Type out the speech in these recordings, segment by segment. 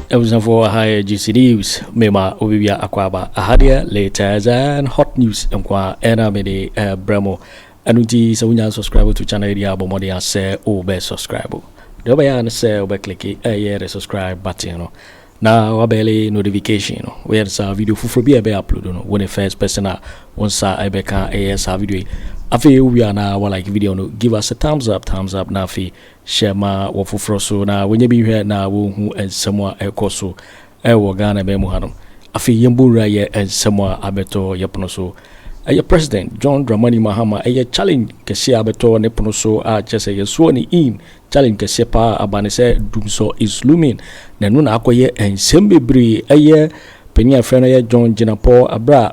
Abusuafoɔ, aha yɛ GC News. Mema obibia akɔ aha deɛ, latest and hot news nkwa ɛna mede brɛ mo. Ɛno nti sɛ wonya subscribe to channel yi a, bɔ mmɔden a sɛ wobɛ subscribe. Deɛ wobɛyɛ a ne sɛ wobɛclick ɛyɛ the subscribe button no na wabɛle notification no. Woyɛ no saa, video foforɔ bi a ɛbɛyɛ upload no, wo ne first person a wo nsa ɛbɛka ɛyɛ saa video yi. Afei wowie a, na wa like video no, give us a thumbs up, thumbs up, na afei hyɛ ma wɔ foforɔ so na wɔnyɛ bi hwɛ na wɔhu nsɛm a ɛkɔ so ɛwɔ Ghana bɛn mu hanom. Afei yɛmbɔ wura yɛ nsɛm a abɛtɔ yɛ pono so. Ɛyɛ President John Dramani Mahama, ɛyɛ challenge kɛseɛ a abɛtɔ ne pono so a kyerɛ sɛ yɛsoɔ ne in challenge kɛseɛ paa aba ne sɛ dumsɔ is looming, na ɛno na akɔyɛ nsɛm bebree. Ɛyɛ panyin a yɛfrɛ no yɛ John Jinapor, aberɛ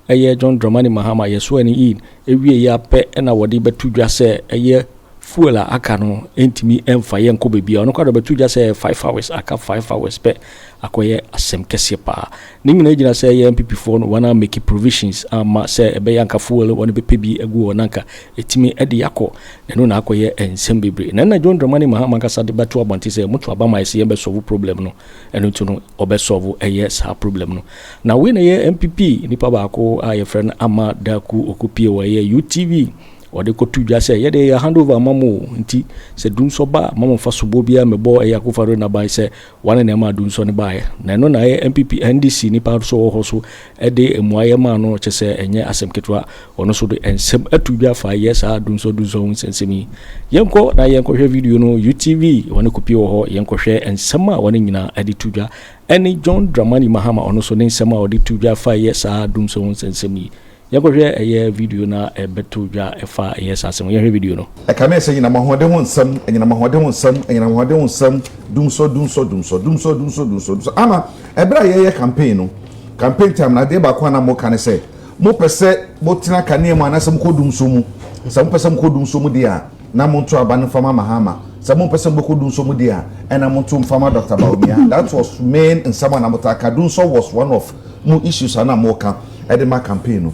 a ɛyɛ John Dramani Mahama yɛsoɔ ne in ewie yɛ apɛ, ɛna wɔde bɛto dwa sɛ ɛyɛ fuel a aka no ntumi mfa yɛ nkɔ baabi a ɔno kora bɛto dwa sɛ 5 hours aka, 5 hours pɛ. Akɔyɛ asɛm kɛseɛ paa. Ne nyinaa gyina sɛ ɛyɛ NPP foɔ no wɔn make provisions ama sɛ ɛbɛyɛ anka fuel wɔn bɛpɛ bi agu hɔ nanka ɛtumi ɛde akɔ. Ɛno na akɔyɛ nsɛm bebree na ɛna John Dramani Mahama ankasa de bɛto abɔnten sɛ moto aba ma ɛsɛ yɛn bɛsolve problem no. Ɛno nti no ɔbɛsolve ɛyɛ saa problem no. Na wei na ɛyɛ NPP nipa baako a yɛfrɛ no Ama Daku Okupie wɔ ɛyɛ UTV, wɔde kɔto dwa sɛ yɛde yɛ hand over ama mo, nti sɛ dumsɔ ba ma mo fa soboɔ biara mɛbɔ ɛyɛ Akufo-Addo naban sɛ wane na ɛma dumsɔ no baeɛ. Na ɛno na ɛyɛ NPP NDC nipa so wɔ hɔ so ɛde mmuayɛ maa no, kyɛ sɛ ɛnyɛ asɛm ketewa. Ɔno nso de nsɛm atu dwa fa yɛ saa dumsɔ dumsɔ ho nsɛnsɛm yi. Yɛnkɔ na yɛnkɔhwɛ video no, UTV wɔne kopie wɔ hɔ. Yɛnkɔhwɛ nsɛm a wɔne nyinaa ɛde to dwa ɛne John Dramani Mahama, ɔno nso ne nsɛm a ɔde to dwa fa yɛ saa dumsɔ ho nsɛnsɛm yi. Yɛnkɔhwɛ ɛyɛ video na ɛbɛto dwa ɛfa ɛyɛ saa asɛm. Yɛhwɛ video no. Ɛka sɛ anyinam ahoɔden ho nsɛm, anyinam ahoɔden ho nsɛm, anyinam ahoɔden ho nsɛm, dumsɔ dumsɔ dumsɔ dumsɔ dumsɔ dumsɔ dumsɔ. Ama ɛberɛ a yɛyɛ campaign no, campaign time na adeɛ baako a na mo ka ne sɛ mopɛ sɛ motena kanea mu anaasɛ mokɔ dumsɔ mu. Sɛ mopɛ sɛ mokɔ dumsɔ mu deɛ a, na monto aba no mfama Mahama. Sɛ mopɛ sɛ mobɛkɔ dumsɔ mu deɛ a, ɛna monto mfama Dr. Bawumia. That was main nsɛm a na mota ka. Dumsɔ was one of mo issues a na moka ɛde ma campaign no.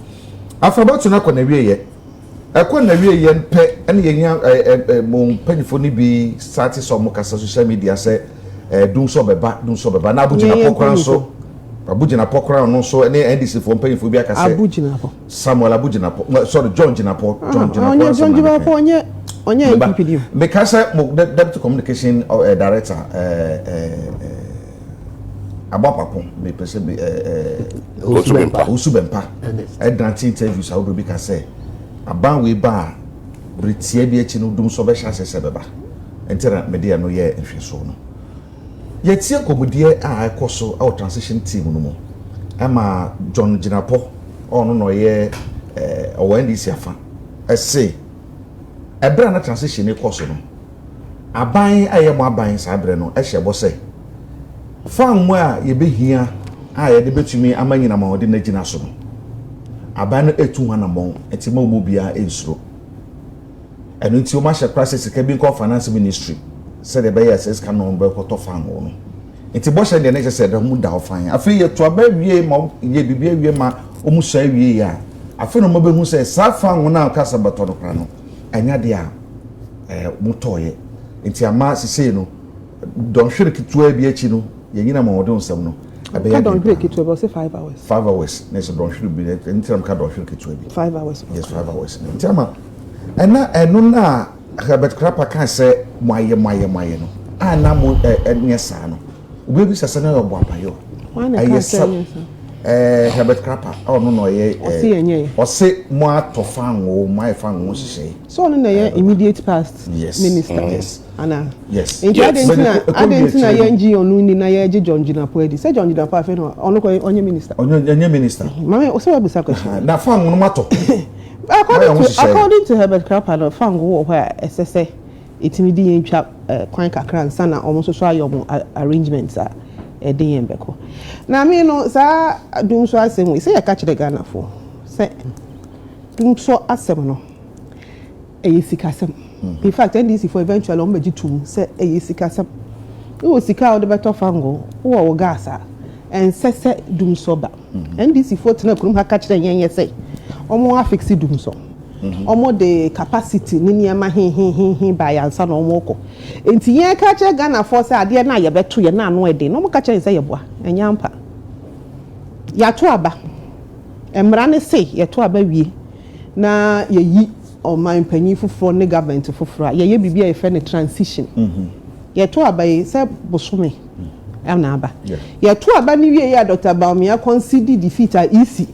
Afabatu no akɔ na wie, ɛkɔ na wie yɛn pɛ, ɛna yɛnya ɛ ɛ mo mpanyinfoɔ no bi start sɛ ɔmo kasa social media sɛ dumsɔ bɛba, dumsɔ bɛba. Na Abu Jinapor koraa nso, Abu Jinapor koraa no nso ɛne NDC foɔ mpanyinfoɔ bi aka sɛ Abu Jinapor. Samuel Abu Jinapor, sorry, John Jinapor, John Jinapor. Ɔnyɛ John Jinapor, ɔnyɛ NPP ni. Meka sɛ mo deputy communication director ɛɛ Abɔpapɔ mepɛ sɛ bi ɛɛ Owusu Bempah ɛdan ti interviews ahodoɔ bi ka sɛ aban wei ba a, bere tia bi akyi no dumsɔ bɛhyɛ ase sɛ bɛba. Nti na mede ɛno yɛ nhwɛsoɔ no. Yɛtie nkɔmmɔdeɛ a ɛkɔ so ɛwɔ transition team no mu ɛma John Jinapor, ɔno na ɔyɛ ɔwɔ NDC afa, ɛse ɛberɛ a na transition ne kɔ so no, aban a ɛyɛ mo aban saa berɛ no ɛhyɛ bɔ sɛ fango a yɛbɛhia a yɛde bɛtumi ama nyinam ahoɔden no agyina so no, aban no etu ho anammɔn, nti ma wɔn biara nsuro. Ɛno nti wɔn ahyɛ kora sɛ sika bi nkɔ Finance Ministry sɛdeɛ ɛbɛyɛ sɛ sika no bɛkɔtɔ fango no. Nti bɔhyɛ deɛ ne kyɛ sɛ ɛda mu da hɔ fan. Afei yɛto aba awie ma yɛ biribi awie ma wɔn sɔ awie yɛ a, afei na wɔn bɛhu sɛ saa fango no a kasa bɛtɔ no kora no, ɛnya deɛ a mo tɔɔyɛ. Nti ama sisei no, dɔnhwere ketewa bi akyi no, yɛn nyinaa ma wɔde nsɛm no ɛbɛyɛ dɔnhwere ketewa bi, ɔsɛ 5 hours. 5 hours na ɛsɛ dɔnhwere bi nti na ka dɔnhwere ketewa bi. 5 hours. Yes, 5 hours. Nti ama ɛna ɛno na Herbert Krapa kan sɛ mo ayɛ, mo ayɛ, mo ayɛ no a, na mo ɛnyɛ saa no, obi bi sɛ sɛ na yɛ ɔbɔ apayɔ. Ɛyɛ sɛ Herbert Krapa ɔno na ɔyɛ. Ɔsi yɛn nyɛ. Ɔsi mo atɔ fango, mo ayɛ fango hyehyɛ. So ɔno na yɛ immediate past minister. Yes. Ana. Yes. Nti adi nti na yɛn gye ɔno ni na yɛn gye John Jinapor adi sɛ John Jinapor afei no ɔno kɔ ɔnyɛ minister. Ɔnyɛ minister. Maame ɔsɛ wa bisa question. Na fango no ma tɔ. According to Herbert Krapa no, fango wɔ hɔ a ɛsɛ sɛ etimi di yɛn twa kwan kakra nsa na ɔmo nso so ayɛ ɔmo arrangements a ɛde yɛn bɛkɔ. Na mi no, saa dumsɔ asɛm yi sɛ yɛka kyerɛ Ghanafoɔ sɛ dumsɔ asɛm no ɛyɛ sikasɛm. In fact, NDC for eventually wɔn bɛgye tum sɛ ɛyɛ sikasɛm. Wowɔ sika a wɔde bɛtɔ fango, wowɔ wɔ gas a, ɛnsɛ sɛ dumsɔ ba. NDC foɔ tena kurom ha ka kyerɛ yɛn yɛ sɛ wɔn afix dumsɔ. Wɔn de capacity ne nneɛma hehehehe baeɛ ansa na wɔn rekɔ. Nti yɛn ka kyerɛ Ghanafoɔ sɛ adeɛ no a yɛbɛto yɛn na ano ɛden na wɔn ka kyerɛ yɛn sɛ yɛboa. Ɛnyɛ ampa. Yɛato aba. Mmara no se yɛto aba wie na yɛyi ɔman panyin foforɔ ne government foforɔ a, yɛyɛ biribi a yɛfrɛ no transition. Yɛto aba yi sɛ bosome ɛna aba. Yɛto aba no wie yɛ a Dr. Bawumia concede defeat a EC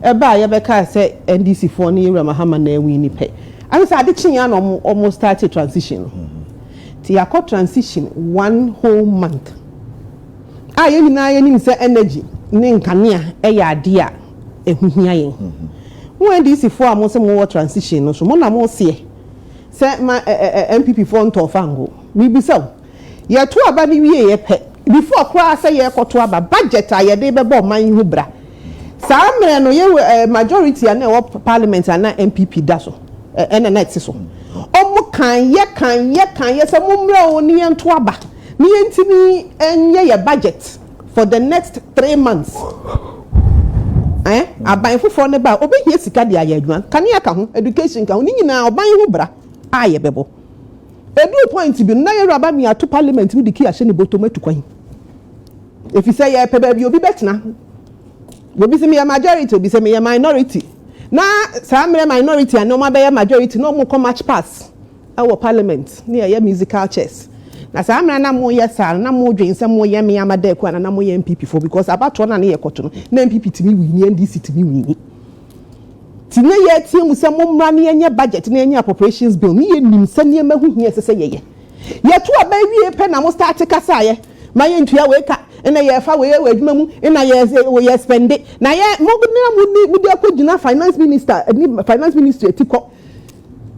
ɛba a yɛbɛka sɛ NDC foɔ ne Yewura Mahama na ɛwin ni pɛ. Ane sɛ ade kyeɛ na ɔmo start transition no. Nti yɛakɔ transition one whole month a yɛn nyinaa yɛnim sɛ energy ne nkanea ɛyɛ adeɛ a ɛho hia yɛn. Mo NDC foɔ a mo sɛ mo wɔ transition no so, mo na mo seɛ sɛ ma ɛ ɛ NPP foɔ ntɔ fango. Mibisa o, yɛto aba no wie yɛ pɛ, before koraa sɛ yɛrekɔto aba, budget a yɛde bɛbɔ ɔman yi ho bra, saa mmerɛ no yɛwɔ majority a na ɛwɔ parliament a na NPP da so ɛna na ɛte so, ɔmo kan yɛ kan yɛ kan yɛ sɛ mo mmerɛ o ne yɛnto aba ne yɛntumi nyɛ yɛ budget for the next 3 months. Aban foforɔ ne ba a obɛhia sika de ayɛ adwuma, kanea ka ho, education ka ho, ne nyinaa ɔban ho bra a yɛbɛbɔ. Edu point bi no na yɛwura ba mi ato parliament mu de key ahyɛ ne bɔtɔm atu kwan, efisɛ yɛpɛ baabi obi bɛtena. Obi sɛ meyɛ majority, obi sɛ meyɛ minority, na saa mmerɛ minority a na ɔmo abɛyɛ majority na ɔmo kɔ match pass ɛwɔ parliament ne yɛyɛ musical chairs. Na saa mmerɛ na mo yɛ saa na mo dwen sɛ mo yɛ me ama dɛ ana na mo yɛ NPP fo, because abatoɔ na ne yɛ kɔto no na NPP tumi win, NDC tumi win. Ti ne yɛ tie mu sɛ mo mmra ne yɛnyɛ budget ne yɛnyɛ appropriations bill ne yɛ nim sɛ nneɛma ho hia ɛsɛ sɛ yɛyɛ. Yɛto aba wie pɛ na mo start kasa yɛ ma yɛ ntua wei ka ɛna yɛfa wei wɔ adwuma mu ɛna yɛ spend na yɛ mo na mo ni mo de akɔ gyina finance minister ne finance ministry eti kɔ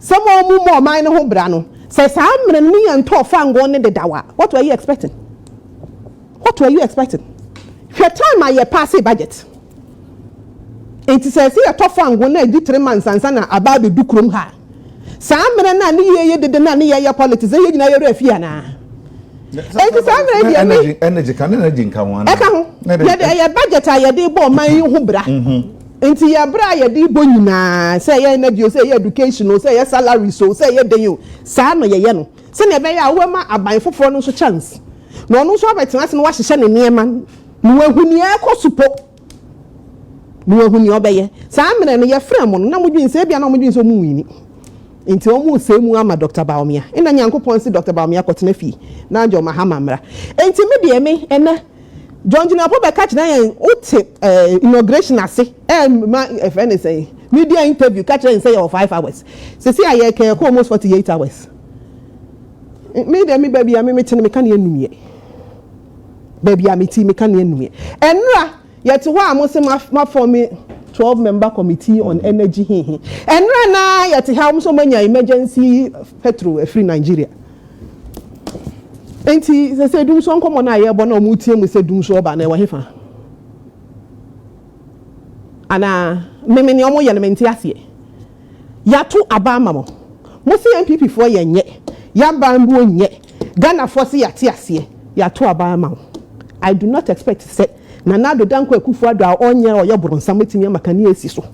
sɛ mo mo mo ɔman ne ho bra no sɛ saa mmerɛ no ne yɛn ntɔɔ fango ne dedawa. What were you expecting? What were you expecting? Hwɛ time a yɛ pass budget nti sɛ ɛsɛ yɛtɔ fango na edi 3 months ansa na aba abɛdu kurom ha. Saa mmerɛ na ne yɛ yɛ dede na ne yɛ yɛ politics yɛ nyinaa yɛrɛ afi anaa? Eti saa mmerɛ deɛ mi energy kan energy nka ho ana? Ɛka ho. Yɛde ɛyɛ budget a yɛde bɔ ɔman yi ho bra, nti yɛ bra a yɛde bɔ nyinaa, sɛ ɛyɛ energy o, sɛ ɛyɛ education o, sɛ ɛyɛ salaries o, sɛ ɛyɛ den o, saa na yɛyɛ no sɛnea ɛbɛyɛ a wɔma aban foforɔ no nso chance na ɔno nso abɛtena ase na wahyehyɛ ne nneɛma na wahu nea ɛkɔ so po na wahu nea ɔbɛyɛ. Saa mmerɛ no yɛfrɛ mo no na mo dwen sɛ ebia na mo dwen sɛ ɔmo win, nti wɔn sɛ mu ama Dr. Bawumia, ɛna Nyankopɔn si Dr. Bawumia kɔtena fie na John Mahama mmra. Nti mi deɛ mi ɛnɛ John Jinapor bɛka kyerɛ yɛn wote inauguration ase ma ɛfɛ ne sɛ media interview ka kyerɛ yɛn sɛ yɛwɔ 5 hours sisi a yɛkɛ yɛkɔ almost 48 hours. Mi deɛ mi baabi a mi mi te no, mi ka ne enum yɛ baabi a mi ti mi ka ne enum yɛ. Ɛnura yɛte hɔ a mo sɛ ma form 12 member committee on energy hihi. Ɛnura na yɛte ha wɔn nso mo anya emergency petrol efiri Nigeria. Nti sɛ dum so nkɔmɔ na yɛbɔ na wɔn tie mu sɛ dum so ɔba na ɛwɔ hefa anaa mmemme nea wɔn yɛ no mente aseɛ. Yàtò aba ama mo, mo si NPP foɔ yɛ nyɛ yaba mbuo nyɛ Ghana foɔ si yàte aseɛ. Yàtò aba ama mo. I do not expect sɛ Nana Addo Dankwa Akufo Addo a ɔnyɛ ɔyɛ borɔnsam etimi ama kanea esi so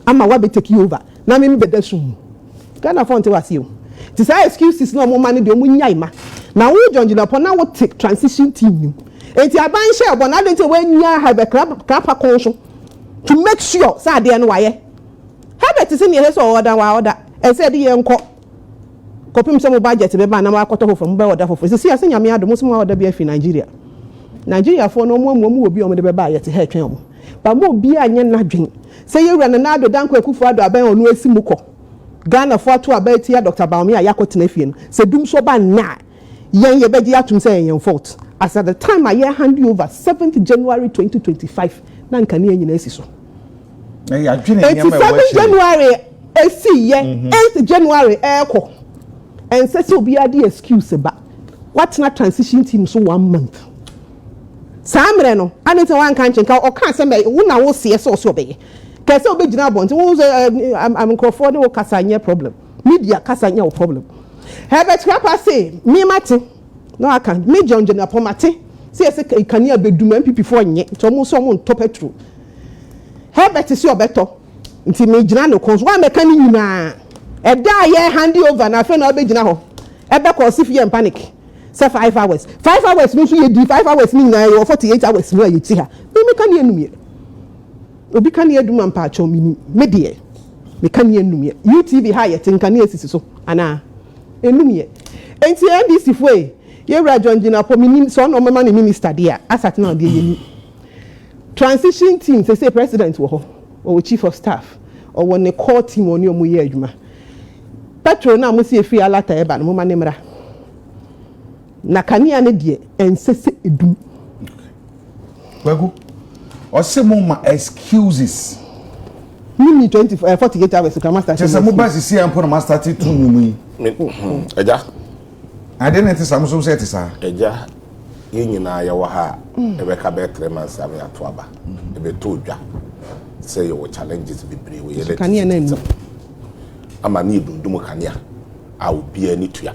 ama wabɛ take over na mímí bɛda sum mu. Ghana foɔ nte wɔ aseɛ o. Ti saa excuses na ɔmo ma no deɛ, ɔmo nya ima na wo John Jinapor na wo te transition team nim. Eti aban hyɛ ɛbɔ na adi nti wɔanya Herbert Krapa kɔn so to make sure sɛ adeɛ no wayɛ. Herbert sɛ nea ɛsɛ sɛ ɔɔda wa ɔda ɛsɛ ɛde yɛn nkɔ kɔpem sɛ mo budget bɛba na mo akɔtɔ foforɔ, mo bɛ ɔda foforɔ. Sisi ase Nyame adom mo sɛ mo ɔda bi afi Nigeria. Nigeriafoɔ no ɔmo amu ɔmo wɔ bi a ɔmo de bɛba a yɛte ha ɛtwɛn ɔmo ba mo. Obi a nyɛ n'adwen sɛ yɛwura Nana Addo Dankwa Akufo Addo abɛn ɔno esi mu kɔ Ghanafoɔ ato aba etia Dr. Bawumia a yɛakɔtena fie no sɛ dum so ba nna a yɛn yɛbɛgye atum sɛ yɛn yɛn fault. As at the time a yɛ hand over 7th January 2025 na nkanea nyinaa esi so. Eti 7 January esi yɛ, 8 January ɛɛkɔ, ɛnsɛ sɛ obiara de excuse ba. Watena transition team so one month, saa mmerɛ no adi nti wanka nkyɛn ka ɔka asɛm bɛ wo na wo seɛ sɛ ɔsɛ ɔbɛyɛ kɛsɛ ɔbɛgyina abɔnten wo sɛ ɛɛ nkurɔfoɔ ne wo kasa nyɛ problem, media kasa nyɛ wo problem. Herbert Krapa se mi ma te na waka me John Jinapor ma te sɛ yɛsɛ kanea bɛdum NPP foɔ nyɛ nti ɔmo nso ɔmo ntɔ petrol. Herbert si ɔbɛtɔ. Nti megyina ne kɔn so. Woammɛka ne nyinaa. Ɛda a yɛ hand over no afei na wobɛgyina hɔ. Ɛbɛkɔ ɔse fear and panic sɛ 5 hours. 5 hours no nso yɛdi 5 hours no nyinaa, yɛwɔ 48 hours mu a yɛti ha. Me meka ne anum yɛ. Obi ka ne adum a mpaakyɛw menim. Me deɛ meka ne anum yɛ. UTV ha yɛte nkanea sisi so anaa? Enum yɛ. Nti NDC foɔ yi, yɛwura John Jinapor, menim sɛ ɔna ɔmɛma ne minister deɛ a asate na ɔdeɛ yɛnim. Transition team sɛ president wɔ hɔ, ɔwɔ chief of staff, ɔwɔ ne core team, ɔne ɔmo yɛ adwuma. Petrol na mo si efiri alata ɛba no, mo ma ne mmra na kanea ne deɛ ɛnsɛ sɛ edum. Kwaku, ɔsɛ mo ma excuses. Mimi 20 48 hours kura master. Kyerɛ sɛ mo ba sisi a mpo na ma start tu nnwom yi. Ɛgya. Adeɛ na ɛte saa, mo nso sɛ ɛte saa. Ɛgya, yɛn nyinaa yɛwɔ ha a ɛbɛka bɛyɛ 3 months a yɛato aba, ɛbɛtɔ dwa sɛ yɛwɔ challenges bebree wɔ yɛ Kanea na enu. Ama ne yɛdundum kanea a obiara ni tua.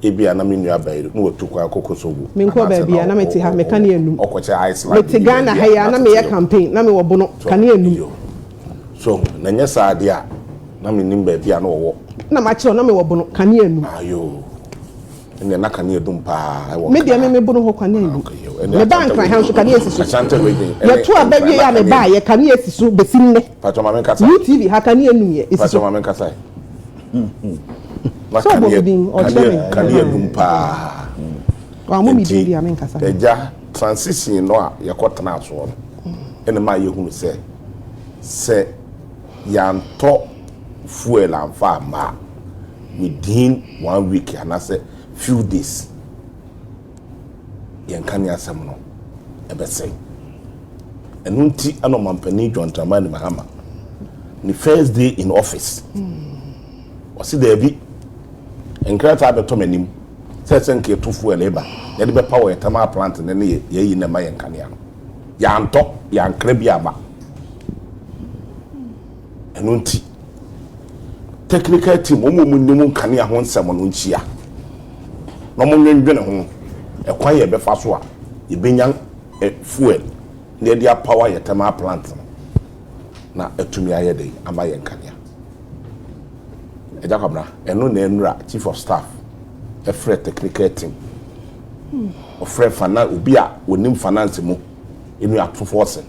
Ebi a na me nua bɛyi na watu kwan akɔ Kosovo. Menkɔ baabi a na mete ha, me kanea num. Ɔkɔkyɛ Iceland. Mete Ghana ha yi a na meyɛ campaign na mewɔ Bono, kanea num. So na nyɛ saa adeɛ a na menim baabi a na wɔwɔ. Na makyerɛw na mewɔ Bono, kanea num. Ayo, ɛnna na kanea dum paa ɛwɔ. Me deɛ me me Bono hɔ kanea num. Me ba Nkran ha nso kanea si so. Ashanti Region. Yɛto aba wie a me ba yɛ kanea si so besi nnɛ. Patro, maame nkasa. UTV ha kanea num yɛ esi so. Patro, maame nkasa. Na sɛ ɔbɔ mi din ɔkyerɛ mi. Kanea dum paa. Wɔn mi din di a mi nkasa. Ɛgya, transition no a yɛkɔ tena soɔ no, ɛna maa yɛhunu sɛ yɛantɔ fuel amfa amma within one week anaasɛ few days, yɛn kanea asɛm no ɛbɛsɛe. Ɛno nti ɛna ɔmampanin John Dramani Mahama ne first day in office, ɔsi daabi, nkrataa bɛtɔ m'anim sɛ nka etu fuel eba yɛde bɛpa wɔ yɛ thermal plant ne yɛ yɛyi na ɛma yɛn kanea no, yɛantɔ, yɛankra bi aba. Ɛno nti technical team, wɔn a wɔn nim nkanea ho nsɛm no nkyia na wɔn nwendwene ho ɛkwan yɛ bɛfa so a yɛbɛnya fuel na yɛde apower yɛ thermal plant no na atumi ayɛ de ama yɛn kanea. Ɛgya Kwabena, ɛno na ɛnura chief of staff ɛfrɛ technical team, ɔfrɛ fana obi a onim finance mu enu ato forson,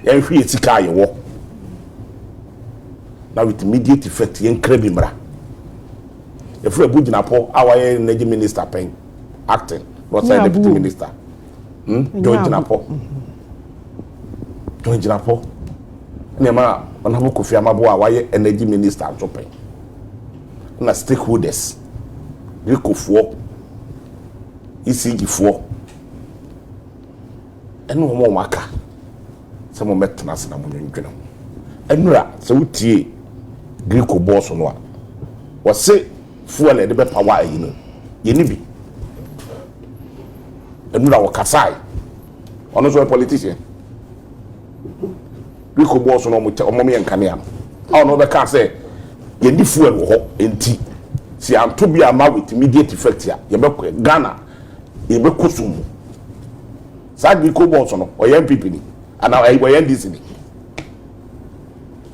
yɛnhwɛ yɛ sika a yɛwɔ na with immediate effect yɛn kra bi mmra. Yɛfrɛ Abu Jinapor a wayɛ energy minister pɛn, acting na ɔsan deputy minister, John Jinapor, John Jinapor, nneɛma a Ɔnabɔ Kofi Amabo a wayɛ energy minister nso pɛn, na stakeholders, GRIDCofoɔ, ECG foɔ, ɛne wɔn a wɔn aka sɛ mo mɛtena ase na mo nwendwene ho. Ɛnura sɛ wotie GRIDCo boss no a wɔse fuel a yɛde bɛ power ayi no, yɛni bi. Ɛnura wɔkasae, ɔno nso yɛ politician. GRIDCo boss no, ɔmo kyɛ ɔmo yɛ nkanea no a ɔno bɛka sɛ yɛni fuel wɔ hɔ, nti si anto bi ama with immediate effect a yɛbɛkɔ Ghana yɛbɛkɔ sum mu. Saa GRIDCo boss no, ɔyɛ NPP ni ana ɔyɛ NDC ni?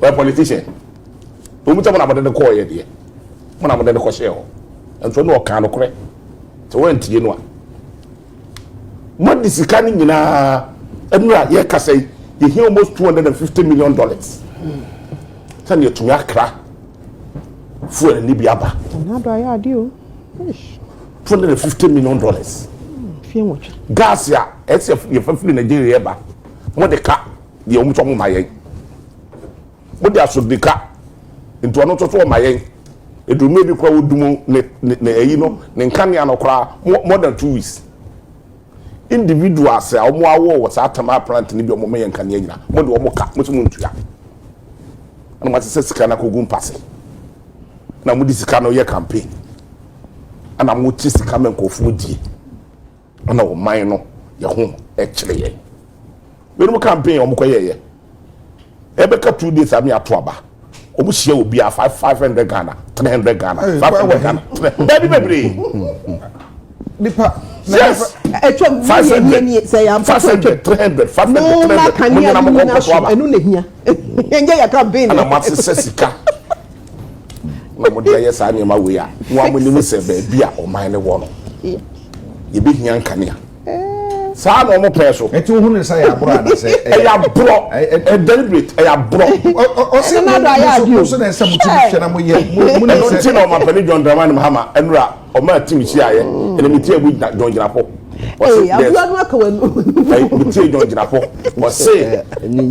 Ɔyɛ politician. Wɔn sɛ mo na mo de ne kɔɔ yɛ deɛ, mo na mo de ne kɔ hyɛ hɔ nso ne ɔka no korɛ sɛ wɔn ntie no a mo de sika no nyinaa. Ɛnu a yɛkasa yi, yɛhia almost $250 million sani yɛtumi akra fuel ni bi aba. Ɔnado ayɛ ade o. $250 million. Fie 8. Gas a ɛsɛ yɛfɛ firi Nigeria ba, mo de ka deɛ wɔn nso mo ma yɛn, mo de asodi ka nti ɔno nso so ɔma yɛn eduruma bi kora wodum ne ne ɛyi no ne nkanea no koraa more than 2 weeks. Individuals a wɔn awɔ wɔ saa thermal plant ne bi a wɔn yɛ nkanea nyina, mo de wɔn ka, mo nso mo ntua, ɛna mo asesɛ sika no akɔgu mpase na mo de sika no yɛ campaign, ɛna mo kye sika ma nkurɔfoɔ die, ɛna ɔman no yɛ ho ɛkyerɛ yɛn. Wɛnum campaign a wɔn kɔ yɛyɛ ɛbɛka 2 days ami ato aba, wɔn hyia obi a 500 Ghana, 300 Ghana, 500 Ghana, baabi bebree. Nipa. Yes. Ɛtwam 500, sɛ yɛamfa 500, 300, 500, mo ma 300. kanea Mo no nyina mo nyina kɔ so nkɔto aba. Ɛno na hia, ɛnyɛ yɛ campaign. Ɛna mo asesɛ sika na mo de ayɛ saa nneɛma wei a mo a mo nim sɛ baabi a ɔman no wɔ no, yɛbɛhia nkanea saa na ɔmo pɛɛ so. Ɛti ohun ne sɛ yɛ aborɔ anasɛ? Ɛyɛ aborɔ, ɛ deliberate, ɛyɛ aborɔ. Ɔsɛ Ɛno na do ayɛ adeɛ o. mo so na ɛsɛ mo ti hwɛ na mo yɛ mo ne Ɛno nti sɛ na ɔmampanin John Dramani Mahama ɛnura ɔmaa team hyiaeɛ ɛna mi tie bu John Jinapor. Ee, aboa no aka w'anu. Mi tie John Jinapor, ɔse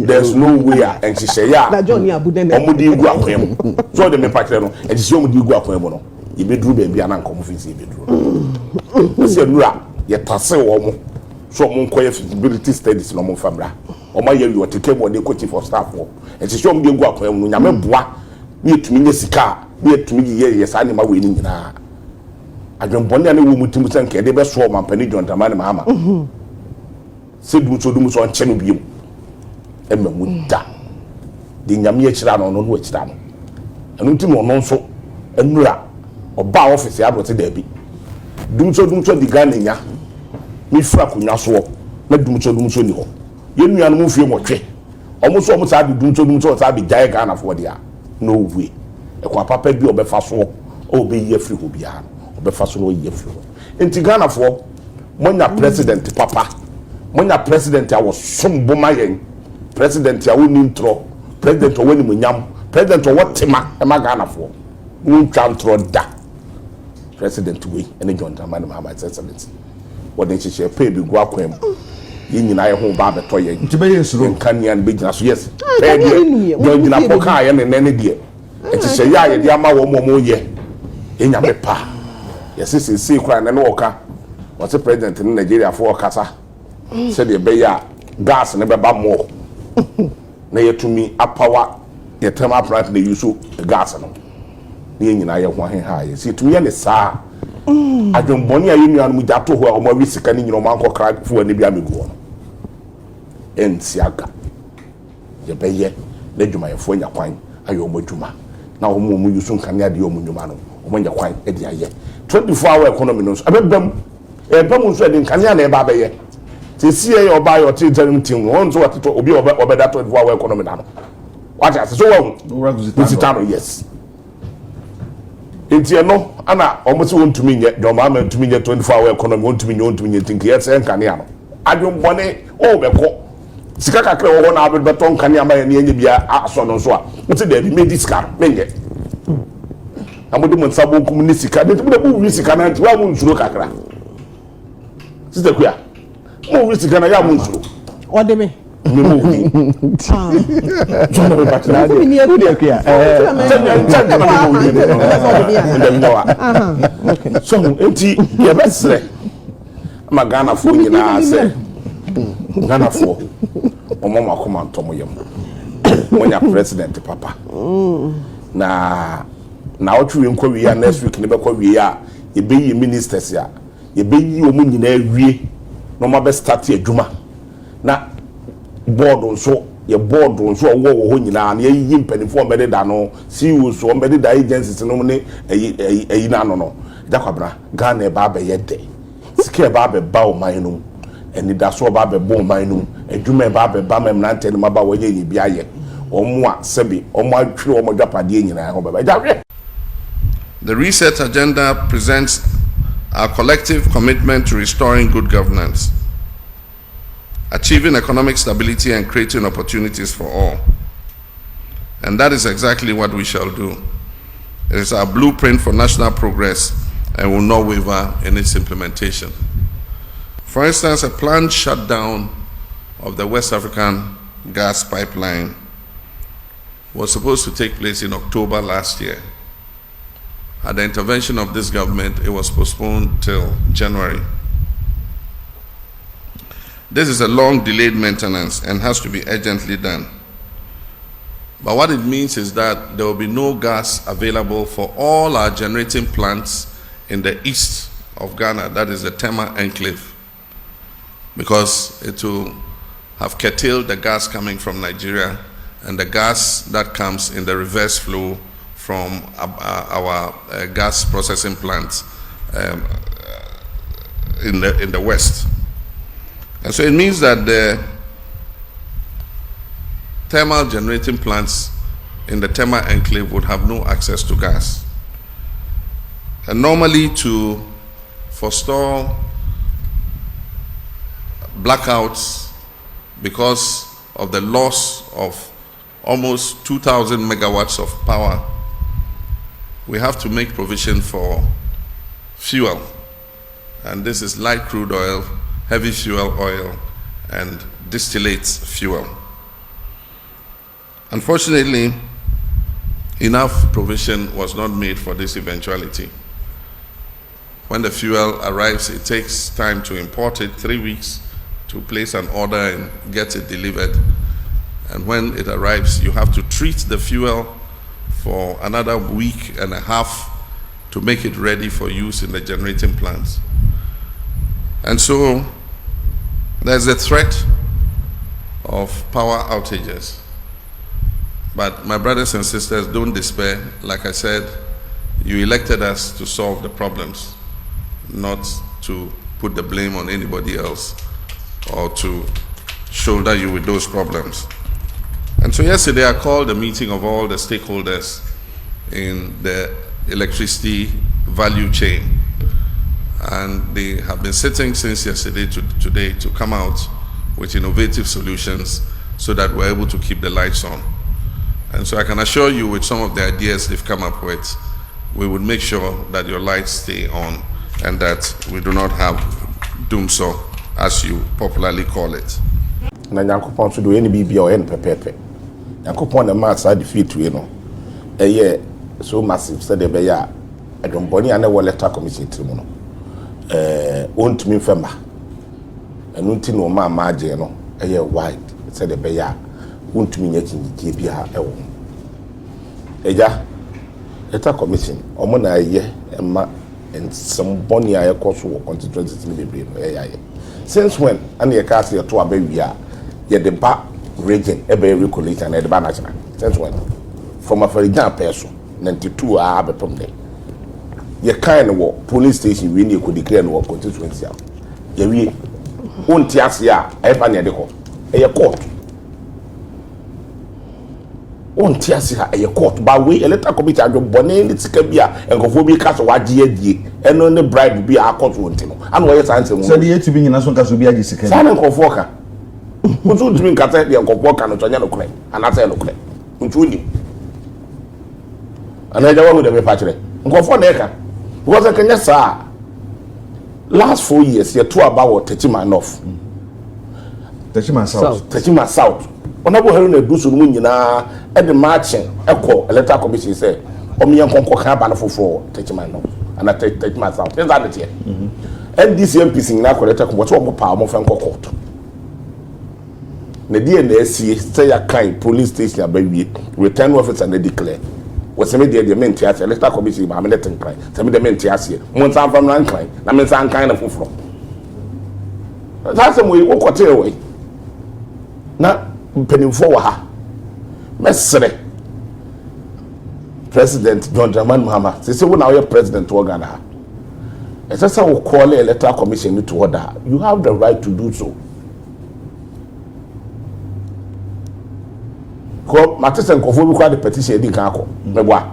there is no way a nhyehyɛeɛ Na a John ni abu dɛ na ɔmo de gu akwan mu so, ɔde mepa kyerɛ no, nhyehyɛeɛ ɔmo de gu akwan mu no, yɛbɛduru baabi a na nka ɔmo fi sɛ yɛbɛduru. Ɔsi ɛnura yɛtase wɔn mo so ɔmo nkɔyɛ feasibility studies na ɔmo nfa mmra. Ɔmo ayɛ wi, ɔte kɛmu, ɔde kɔ chief of staff wɔ nhyehyɛeɛ ɔmo de gu akwan mu no. Nyame boa ne yɛtumi nye sika a ne yɛtumi yɛ yɛ saa nneɛma wei no nyinaa, adwembɔne a ne wɔ mu tim sɛ nka yɛde bɛsoɔ ɔmampanin John Dramani Mahama sɛ dum so ɔnkyɛ no biom ɛma mu da de Nyame akyira no, ɔno no akyira no. Ɛno nti na ɔno nso nnura ɔbaa ɔfisi abɔ sɛ daabi, dum so di Ghana nya mefiri akonnwa soɔ na dum so ni hɔ. Yɛn nuanom mfie 8, ɔmo nso ɔmo saa de dum so saa de gyae Ghanafoɔ deɛ a, no way. Ɛkwan papa bi a ɔbɛfa soɔ a ɔbɛyi afiri hɔ biara no, ɔbɛfa so na ɔyi afiri hɔ. Nti Ghanafoɔ, monya president papa, monya president a wɔsom bo ma yɛn, president a wɔnni ntorɔ, president a ɔwɔ animuonyam, president a ɔwɔ tema ɛma Ghanafoɔ, wɔntwa ntorɔ da. President wei ɛne John Dramani Mahama, His Excellency, wɔde nhyehyɛ pɛɛ bi gu akwan mu, yɛn nyinaa yɛ ho ba abɛtɔ yɛn. Nti bɛyɛ nsuro. Yɛn kanea no bɛgyina so, yes. Kanea pɛɛ no deɛ num yɛ. John Wɔn Jinapor fie. Kaa yɛ ne nɛ ne deɛ nhyehyɛ yɛ a yɛde ama wɔn a wɔyɛ yɛn Nyame pa yɛsɛ seesei koraa ne ne wɔka wɔsɛ president ne Nigeriafoɔ ɔkasa sɛdeɛ ɛbɛyɛ a gas ne bɛba mɔɔ na yɛtumi apower yɛ thermal plant na use gas no ne yɛn nyinaa yɛ ho aheha yɛ sɛ yɛtumi yɛ ne saa. Adwembɔne a yɛn nuanom gya to hɔ a wɔn awi sika ne nyina wɔn ankɔkra fuel ne bi amegu hɔ no, ɛnsi aga. Yɛbɛyɛ na adwumayɛfoɔ anya kwan ayɛ wɔn adwuma na wɔn a wɔn use nkanea deɛ wɔn nnwuma no, wɔn anya kwan de ayɛ. 24 hour economy no nso ɛbɛba mu, ɛba mu nso ɛde nkanea na ɛba abɛyɛ. Sɛ yɛ ɔbaa yɛ ɔte ntɛm team no, wɔn nso wɔte obi a ɔbɛda 24 hour economy na no wate ase so wɔn Owura Guzitano. Guzitano, yes. Nti ɛno ana wɔn sɛ wɔntumi nyɛ, John Mahama ntumi nyɛ 24 hour economy, wɔntumi nyɛ, wɔntumi nyɛ. Nti nkɛyɛ sɛ nkanea no adwembɔne ɔwɔ sika kakra wɔ hɔ na abɛtɔ nkanea ma yɛ ne yɛnyɛ bia asɔ no nso a, wote daabi, medi sika no menyɛ na mode mo nsa bonkum ne sika ne nti mode mo wi sika no nti wa mo nsuro kakra. Sister Kuya, mo wi sika no yɛ a mo nsuro. Ɔde me. Me mo wi so na me ba kyerɛ. Sɛ mi ni Wode Akua, So nti yɛbɛsrɛ ama Ghanafoɔ nyinaa sɛ Ghanafoɔ ɔmɔ mo akoma ntɔ mo yam, monya president papa na ɔtwe wie nkɔ wie a, next week ne bɛkɔ wie a, yɛbɛyi ministers a yɛbɛyi wɔn nyinaa wie na wɔn abɛ start adwuma na board nso yɛ board nso a wɔwɔ wɔ hɔ nyinaa na yɛyiyi mpanimfoɔ a wɔbɛdeda no, CEOs wɔn bɛdeda agencies no ne ɛyi ɛyi ɛyi n'ano no. Gyakwabena, Ghana ɛba abɛyɛ dɛ, sika ɛba abɛba ɔman no mu, anidaso ɔba abɛbɔ ɔman no mu, adwuma ɛba abɛba ma mmeranteɛ no maba wɔnyɛ yɛ bi ayɛ, wɔn a sɛbi wɔn atwere wɔn adwapadeɛ nyinaa ho bɛba agya hwɛ. The reset agenda presents our collective commitment to restoring good governance, achieving economic stability, and creating opportunities for all. And that is exactly what we shall do. It is our blueprint for national progress and will not waver in its implementation. For instance, a planned shutdown of the West African gas pipeline was supposed to take place in October last year. At the intervention of this government, it was postponed till January. This is a long delayed maintenance and has to be urgently done. But what it means is that there will be no gas available for all our generating plants in the east of Ghana, that is the Tema enclave, because it will have curtailed the gas coming from Nigeria and the gas that comes in the reverse flow from our gas processing plants. in the, in the West. And so it means that the thermal generating plants in the Tema enclave would have no access to gas. And normally to forestall blackouts because of the loss of almost 2,000 megawatts of power, we have to make provision for fuel. And this is light crude oil, heavy fuel oil, and distillate fuel. Unfortunately, enough provision was not made for this eventuality. When the fuel arrives, it takes time to import it, 3 weeks to place an order and get it delivered. And when it arrives, you have to treat the fuel for another week and a half to make it ready for use in the generating plants. And so there's a threat of power outages. But my brothers and sisters, don't despair. Like I said, you elected us to solve the problems, not to put the blame on anybody else or to shoulder you with those problems. And so yesterday I called a meeting of all the stakeholders in the electricity value chain. And they have been sitting since yesterday to today to come out with innovative solutions so that we're able to keep the lights on. And so I can assure you with some of the ideas they've come up with, we would make sure that your lights stay on and that we do not have dumsor, as you popularly call it. Na Nyankopɔn nso deɛ ɔyɛ ne biribi a ɔyɛ no pɛpɛɛpɛ. Nyankopɔn na ɛmaa saa defeat wei no ɛyɛɛ so massive sɛdeɛ ɛbɛyɛ a adwemmɔne a na ɛwɔ Electoral Commission tiri mu no ɛɛ ɔntumi mfa mma. Ɛno nti na ɔmaa margin no ɛyɛɛ wide sɛdeɛ ɛbɛyɛ a wontumi nyɛ akyinnyegyeɛ biara ɛwɔ ho. Agya, Electoral Commission, wɔn na ɛyɛ ɛma nsɛm bɔne a ɛkɔ so wɔ constituencies no bebree no ɛyɛ ayɛ. Since when ɛna yɛkaa sɛ yɛto aba wie a yɛde ba region ɛbɛyɛ recollation anaa yɛde ba national? Since when? From Afari-Gyan pɛɛ so 92 aa bɛpem dɛ yɛkae no wɔ polling station wie ne yɛkɔ declare no wɔ constituency a yɛwie. Wonte aseɛ a ɛfa ne yɛde kɔ ɛyɛ court. Wonte ase ha, ɛyɛ court ba wei electoral committee adwo bɔne ne sika bi a nkurɔfoɔ bi ka sɛ wagye adie ɛno ne bribe bi a akɔ so nti no ana wɔyɛ saa nsɛm. Sɛde yɛtumi nyina so nka sɛ obi agye sika bi. Saa na nkurɔfoɔ ka. Wo nso wontumi nka sɛ deɛ nkurɔfoɔ ka no sɛ ɔnyɛ nokorɛ anaasɛ ɛyɛ nokorɛ nti wonim. Anaa agya wahu deɛ mepa kyerɛ nkurɔfoɔ na ɛka because ɛkɛnyɛ saa last 4 years yɛto aba wɔ Techiman North. Techiman South. Techiman South. Honourable Haruna Iddrisu no mu nyinaa de marching kɔ Electoral Commission sɛ wɔn yɛ nkɔnkɔ kan aba no foforɔ wɔ Techiman North ana Techiman South. Ɛnsa de teɛ. NDC MPs nyinaa kɔ Electoral Commission wɔn paa wɔn fɛ nkɔ court. Na deɛ na asie sɛ yɛakan polling station aba wie return officer na declare. Wɔsɛ me deɛ deɛ mente aseɛ Electoral Commission maame ne te nkran sɛ me deɛ mente aseɛ mo nsa mfa mmra nkran na me nsa nkan no foforɔ. Saa asɛm wei wokɔtee wɔ yi na mpanimfoɔ wɔ ha mɛsrɛ President John Dramani Mahama sɛ wo na woyɛ president wɔ Ghana ha ɛsɛ sɛ wo call Electoral Commission no to order. You have the right to do so. Kɔ mate sɛ nkurɔfoɔ bi koraa de petition adi nkan akɔ mɛboa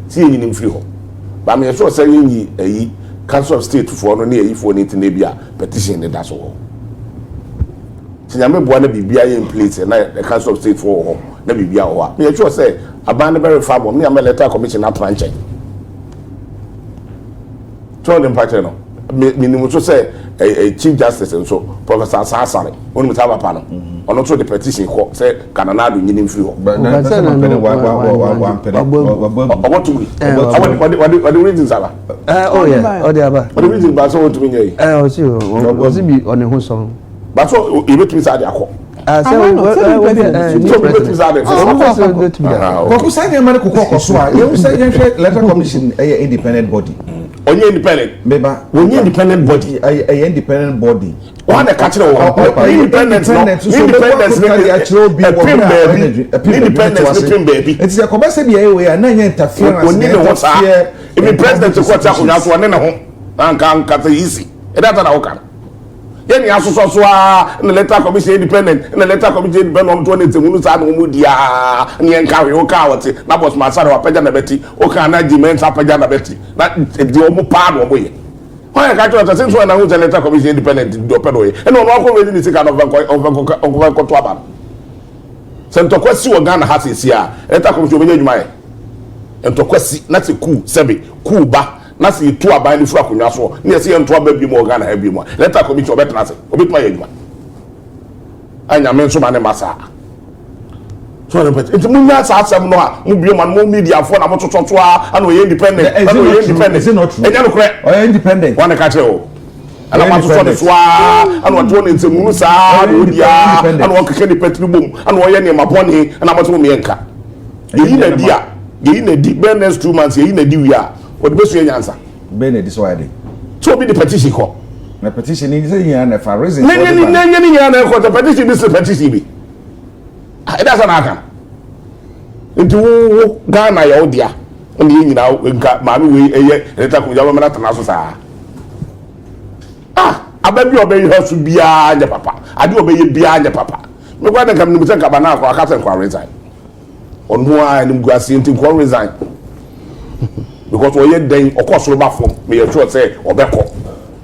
sɛ yɛnyi no mfiri hɔ ba meyɛ sure sɛ yɛnyi ayi Council of State foɔ no ne ayifoɔ no nti na ebi a petition no da so wɔ hɔ sɛ nyame boa na biribiara yɛ in place na Council of State foɔ wɔ hɔ na biribiara wɔ hɔ a meyɛ sure sɛ aban no bɛrefa abɔ me ama Electoral Commission atena nkyɛn. So ɔde mpa kyerɛ no. Me menim nso sɛ ɛ ɛ Chief Justice nso Professor Asah Asare wonim saa papa no mhm. ɔno nso de petition kɔ sɛ Kananado nyini mfiri hɔ. Ɔbɔ tumi ɔde ɔde reasons aba. Ɔde aba. Ɔde reasons ba sɛ ɔntumi nyɛ yi. Ɛ ɔsi ɔsi bi ɔne ho sɔn. But so yɛbɛtumi saa de akɔ. Kɔkɔ saa nneɛma no kokɔ kɔ so a yɛn sɛ yɛnhwɛ electoral commission ɛyɛ independent body. Ɔnyɛ independent. Meba. Wɔnyɛ independent body. Ɛyɛ independent body. Wɔn na ɛka kyerɛ wɔn. Independent no independence no ɛpem baabi. Independence no pem baabi. Nti sɛ kɔba sɛ bi ɛyɛ wei a na nyɛ interference. Oni ne ho saa. Ebi president kɔ ti akonnwa so ɔne ne ho. Anka anka sɛ easy. Ɛdɛ ata na woka no. Yɛn ni asosɔ so aa na electoral commission independent na electoral commission independent wɔn to ne nsɛmunu saa na wɔn di aa ne yɛn ka hwee woka a wɔte na bɔsuma asare wapagya na bɛti woka na gyimɛ nsa apagya na bɛti na deɛ wɔn paa na wɔn yɛ. Hwan na ɛka kyerɛ wo sɛ since when na wohu sɛ electoral commission independent deɛ ɔpɛ na ɔyɛ ɛna ɔno akɔ raise ne sika na ɔmfa nkɔ ɔmfa nkɔto aba no sɛ ntɔkwa si wɔ Ghana ha seesie a electoral commission ɔbɛnya adwuma yɛ ntɔkwa si na sɛ kuu sɛbe kuu ba na sɛ yɛtu aban no firi akonnwa soɔ na yɛsɛ yɛnto aba biom wɔ Ghana ha biom a electoral commission ɔbɛtena ase ɔbɛtumi ayɛ adwuma a nyame nso ma ne ma saa so ɔne pɛtɛ nti munya saa asɛm no a mo bio ma no mo mediafoɔ na mo totɔ so a ana ɔyɛ independent ana ɔyɛ independent ɛnyɛ nokorɛ ɔyɛ independent wɔn ka kyerɛ o ɛna mo atotɔ ne so a ana ɔte hɔ ne nsɛmunu saa na ɔdi a ana ɔkeka nipa tiri bom ana ɔyɛ nneɛma bɔne ɛna mo sɛ mo yɛ nka yɛyi na di a yɛyi na di bɛyɛ next 2 months yɛyi na di wie a ɔde bɛsua nyansa bɛyɛ na di so ayɛ de sɛ obi de petition kɔ na petition ni sɛ nyinaa na ɛfa reason ne ne ne ne ne nyinaa na ɛkɔ sɛ petition bi sɛ petition bi ɛda sɛ na aka nti wo wo Ghana yɛ wo dea ɛna yɛn nyinaa nka maame wei ɛyɛ ɛnita kò yaba mɛna tena so saa ah aba bi a ɔbɛyɛ ha so biara nyɛ papa adeɛ ɔbɛyɛ biara nyɛ papa mekɔ de nka menim sɛ nkaba na akɔ aka sɛ nkɔ resign ɔno a anim gu aseɛ nti nkɔ resign because ɔyɛ dɛn ɔkɔ soro ba fam meyɛ sure sɛ ɔbɛkɔ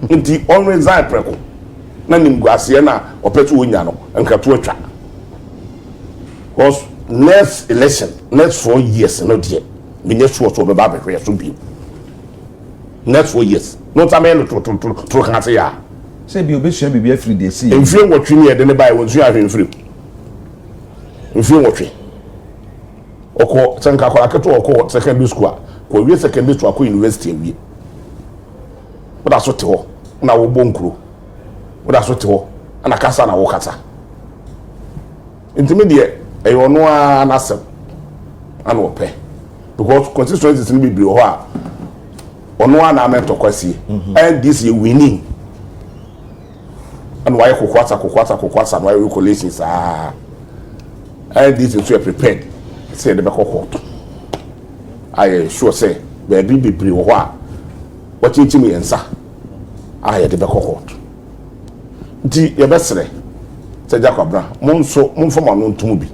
nti ɔn resign prɛko na nim gu aseɛ na ɔpɛ sɛ ɔnya no nkato atwa because next election, next 4 years no deɛ menyɛ sure sɛ ɔbɛba abɛhwɛ yɛ so bio. Next 4 years no nsa mɛyɛ no torotoro kan ase yɛ a. Sɛ bi obɛsua biribi afiri deɛ si yɛ. Mfie 8 ne yɛde ne baeɛ, wɔnsua ahwɛ mfiri mu. Mfie 8 ɔkɔ sɛ nka akɔla ketewa ɔkɔ secondary school a kɔ awie secondary school akɔ university awie, woda so te hɔ na wobɔ nkuro, woda so te hɔ na kasa na wokasa. Ntumi deɛ ɛyɛ ɔno ara n'asɛm ana ɔpɛ because constituencies no bebree wɔ hɔ a ɔno ara na ama ntɔkwa sie. NDC yɛ winning ɛna wayɛ kokoasa kokoasa kokoasa na wayɛ recollation saa. NDC nso yɛ prepared sɛ yɛde bɛkɔ court ayɛ sure sɛ baabi bebree wɔ hɔ a wɔkyinkyim yɛn nsa a yɛde bɛkɔ court. Nti yɛbɛsrɛ sɛ Gyakwabra mo nso momfa mo ano ntom bi,